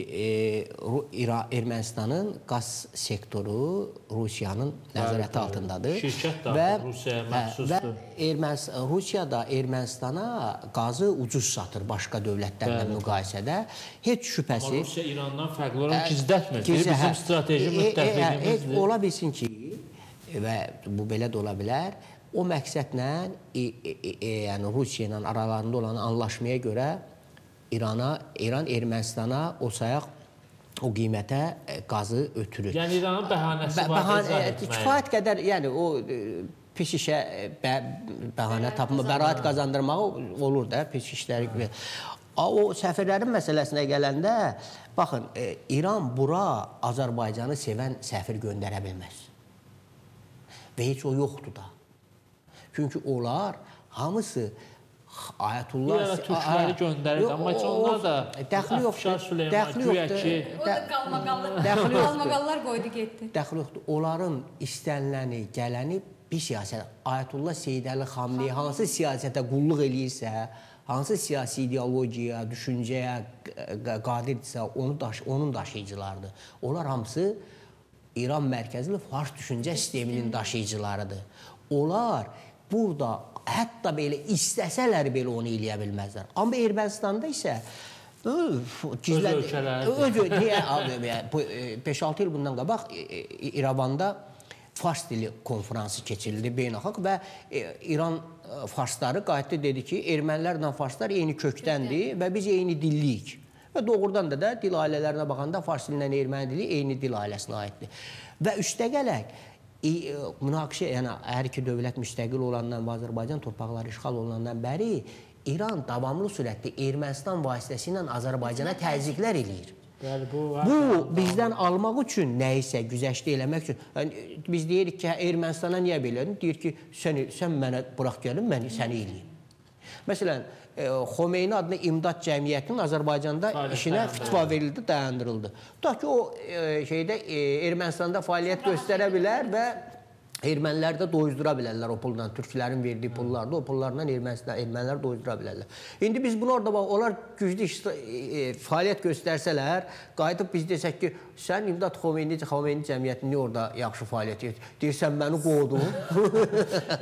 Ermənistanın qaz sektoru Rusiyanın nəzarəti altındadır. Şirkət də Rusiyaya məxsusdur. Və Rusiya da Ermənistana qazı ucuz satır başqa dövlətlərlə müqayisədə. Heç şübhəsiz. Amma Rusiya İrandan fərqli olaraq gizlətmir. Bizim strateji müttəfiqimizdir. Ola bilsin ki, və bu belə də ola bilər, o məqsədlə, yəni Rusiya ilə aralarında olan anlaşmaya görə İran Ermənistana o sayaq, o qiymətə qazı ötürür. Yəni İranın bəhanəsi var izah etməyə. Kifayət qədər, yəni o pis işə bəhanə tapma, bəraət qazandırmağı olur da, pis işləri. O səfirlərin məsələsinə gələndə, baxın, İran bura Azərbaycanı sevən səfir göndərə bilməz. Və heç o yoxdur da. Çünki onlar hamısı Ayətullah... Türkləri göndərir, amma heç onlar da Əfşar Süleyman, güya ki... O da qalmaqallar qoydu, getdi. Dəxli yoxdur. Onların istəniləni, gələni bir siyasət. Ayətullah Seyid Əli Xamneyi hansı siyasətə qulluq eləyirsə, hansı siyasi ideologiyaya, düşüncəyə qadirdirsə, onun daşıyıcılarıdır. Onlar hamısı İran mərkəzli fars düşüncə sisteminin daşıyıcılarıdır. Onlar burada hətta belə istəsələr belə onu eləyə bilməzlər. Amma Ermənistanda isə öz ölkələri. 5-6 il bundan qabaq İrəvanda fars dili konfransı keçirildi beynəlxalq və İran farsları qayıtdı, dedi ki, ermənilərlə farslar eyni kökdəndir və biz eyni dilliyik. Və doğrudan da dil ailələrinə baxanda fars dilinlə erməni dili eyni dil ailəsinə aiddir. Və üstəgələk münaqişə, yəni hər iki dövlət müstəqil olandan və Azərbaycan torpaqları işğal olunandan bəri İran davamlı sürətdə Ermənistan vasitəsilə Azərbaycana təzyiqlər eləyir. Bu bizdən almaq üçün nəyisə güzəştə eləmək üçün. Yəni, biz deyirik ki, Ermənistana niyə belə? Deyir ki, sən mənə bıraq gəlin, mən səni eləyim. Məsələn, Xomeyni adına İmdad Cəmiyyətinin Azərbaycanda işinə fitva verildi, dayandırıldı. Tutaq ki, o şeydə Ermənistanda fəaliyyət göstərə bilər və ermənilər də doyuzdura bilərlər o pulla. Türklərin verdiyi pullarda, o pullarla ermənilər doyuzdura bilərlər. İndi biz bunu orada bax, onlar güclü fəaliyyət göstərsələr, qayıdıb biz desək ki, sən İmdad Xomeyni Cəmiyyətini niyə orada yaxşı fəaliyyət edir? Deyirsən, məni qovdun.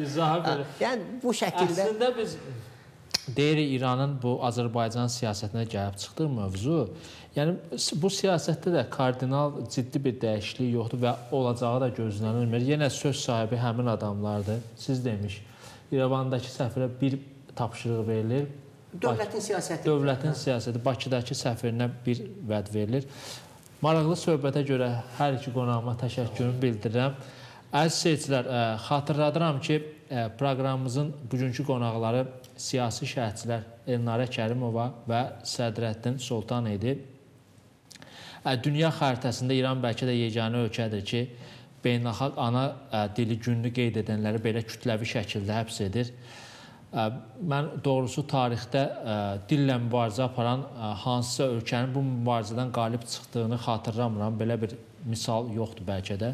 İzahı belə. Yəni, bu şəkildə... Əslində biz deyirik İranın bu Azərbaycan siyasətinə gəlib çıxdığı mövzu, yəni bu siyasətdə də kardinal ciddi bir dəyişiklik yoxdur və olacağı da gözlənilmir. Yenə söz sahibi həmin adamlardır. Siz demiş, İrəvandakı səfirə bir tapşırıq verilir. Dövlətin siyasəti. Dövlətin siyasəti. Bakıdakı səfirinə bir vəd verilir. Maraqlı söhbətə görə hər iki qonağıma təşəkkürümü bildirirəm. Əziz seyircilər, xatırladıram ki, proqramımızın bugünkü qonaqları siyasi şərhçilər Elnarə Kərimova və Sədrəddin Soltan idi. Dünya xəritəsində İran bəlkə də yeganə ölkədir ki, beynəlxalq ana dili gününü qeyd edənləri belə kütləvi şəkildə həbs edir. Mən doğrusu tarixdə dillə mübarizə aparan hansısa ölkənin bu mübarizədən qalib çıxdığını xatırlamıram. Belə bir misal yoxdur bəlkə də.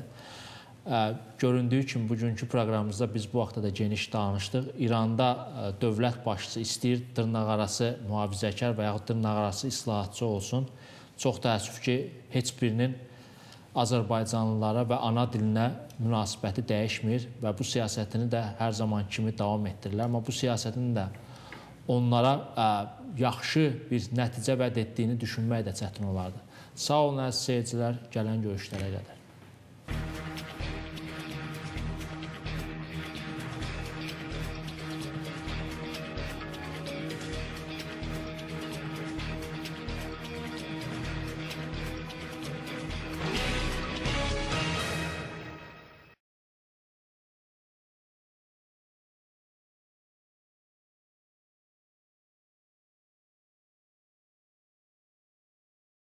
Göründüyü kimi bugünkü proqramımızda biz bu haqda da geniş danışdıq. İranda dövlət başçısı istəyir dırnaqarası mühafizəkar və yaxud dırnaqarası islahatçı olsun. Çox təəssüf ki, heç birinin Azərbaycanlılara və ana dilinə münasibəti dəyişmir və bu siyasətini də hər zaman kimi davam etdirirlər. Amma bu siyasətin də onlara yaxşı bir nəticə vəd etdiyini düşünmək də çətin olardı. Sağ olun əziz seyircilər, gələn görüşlərə qədər.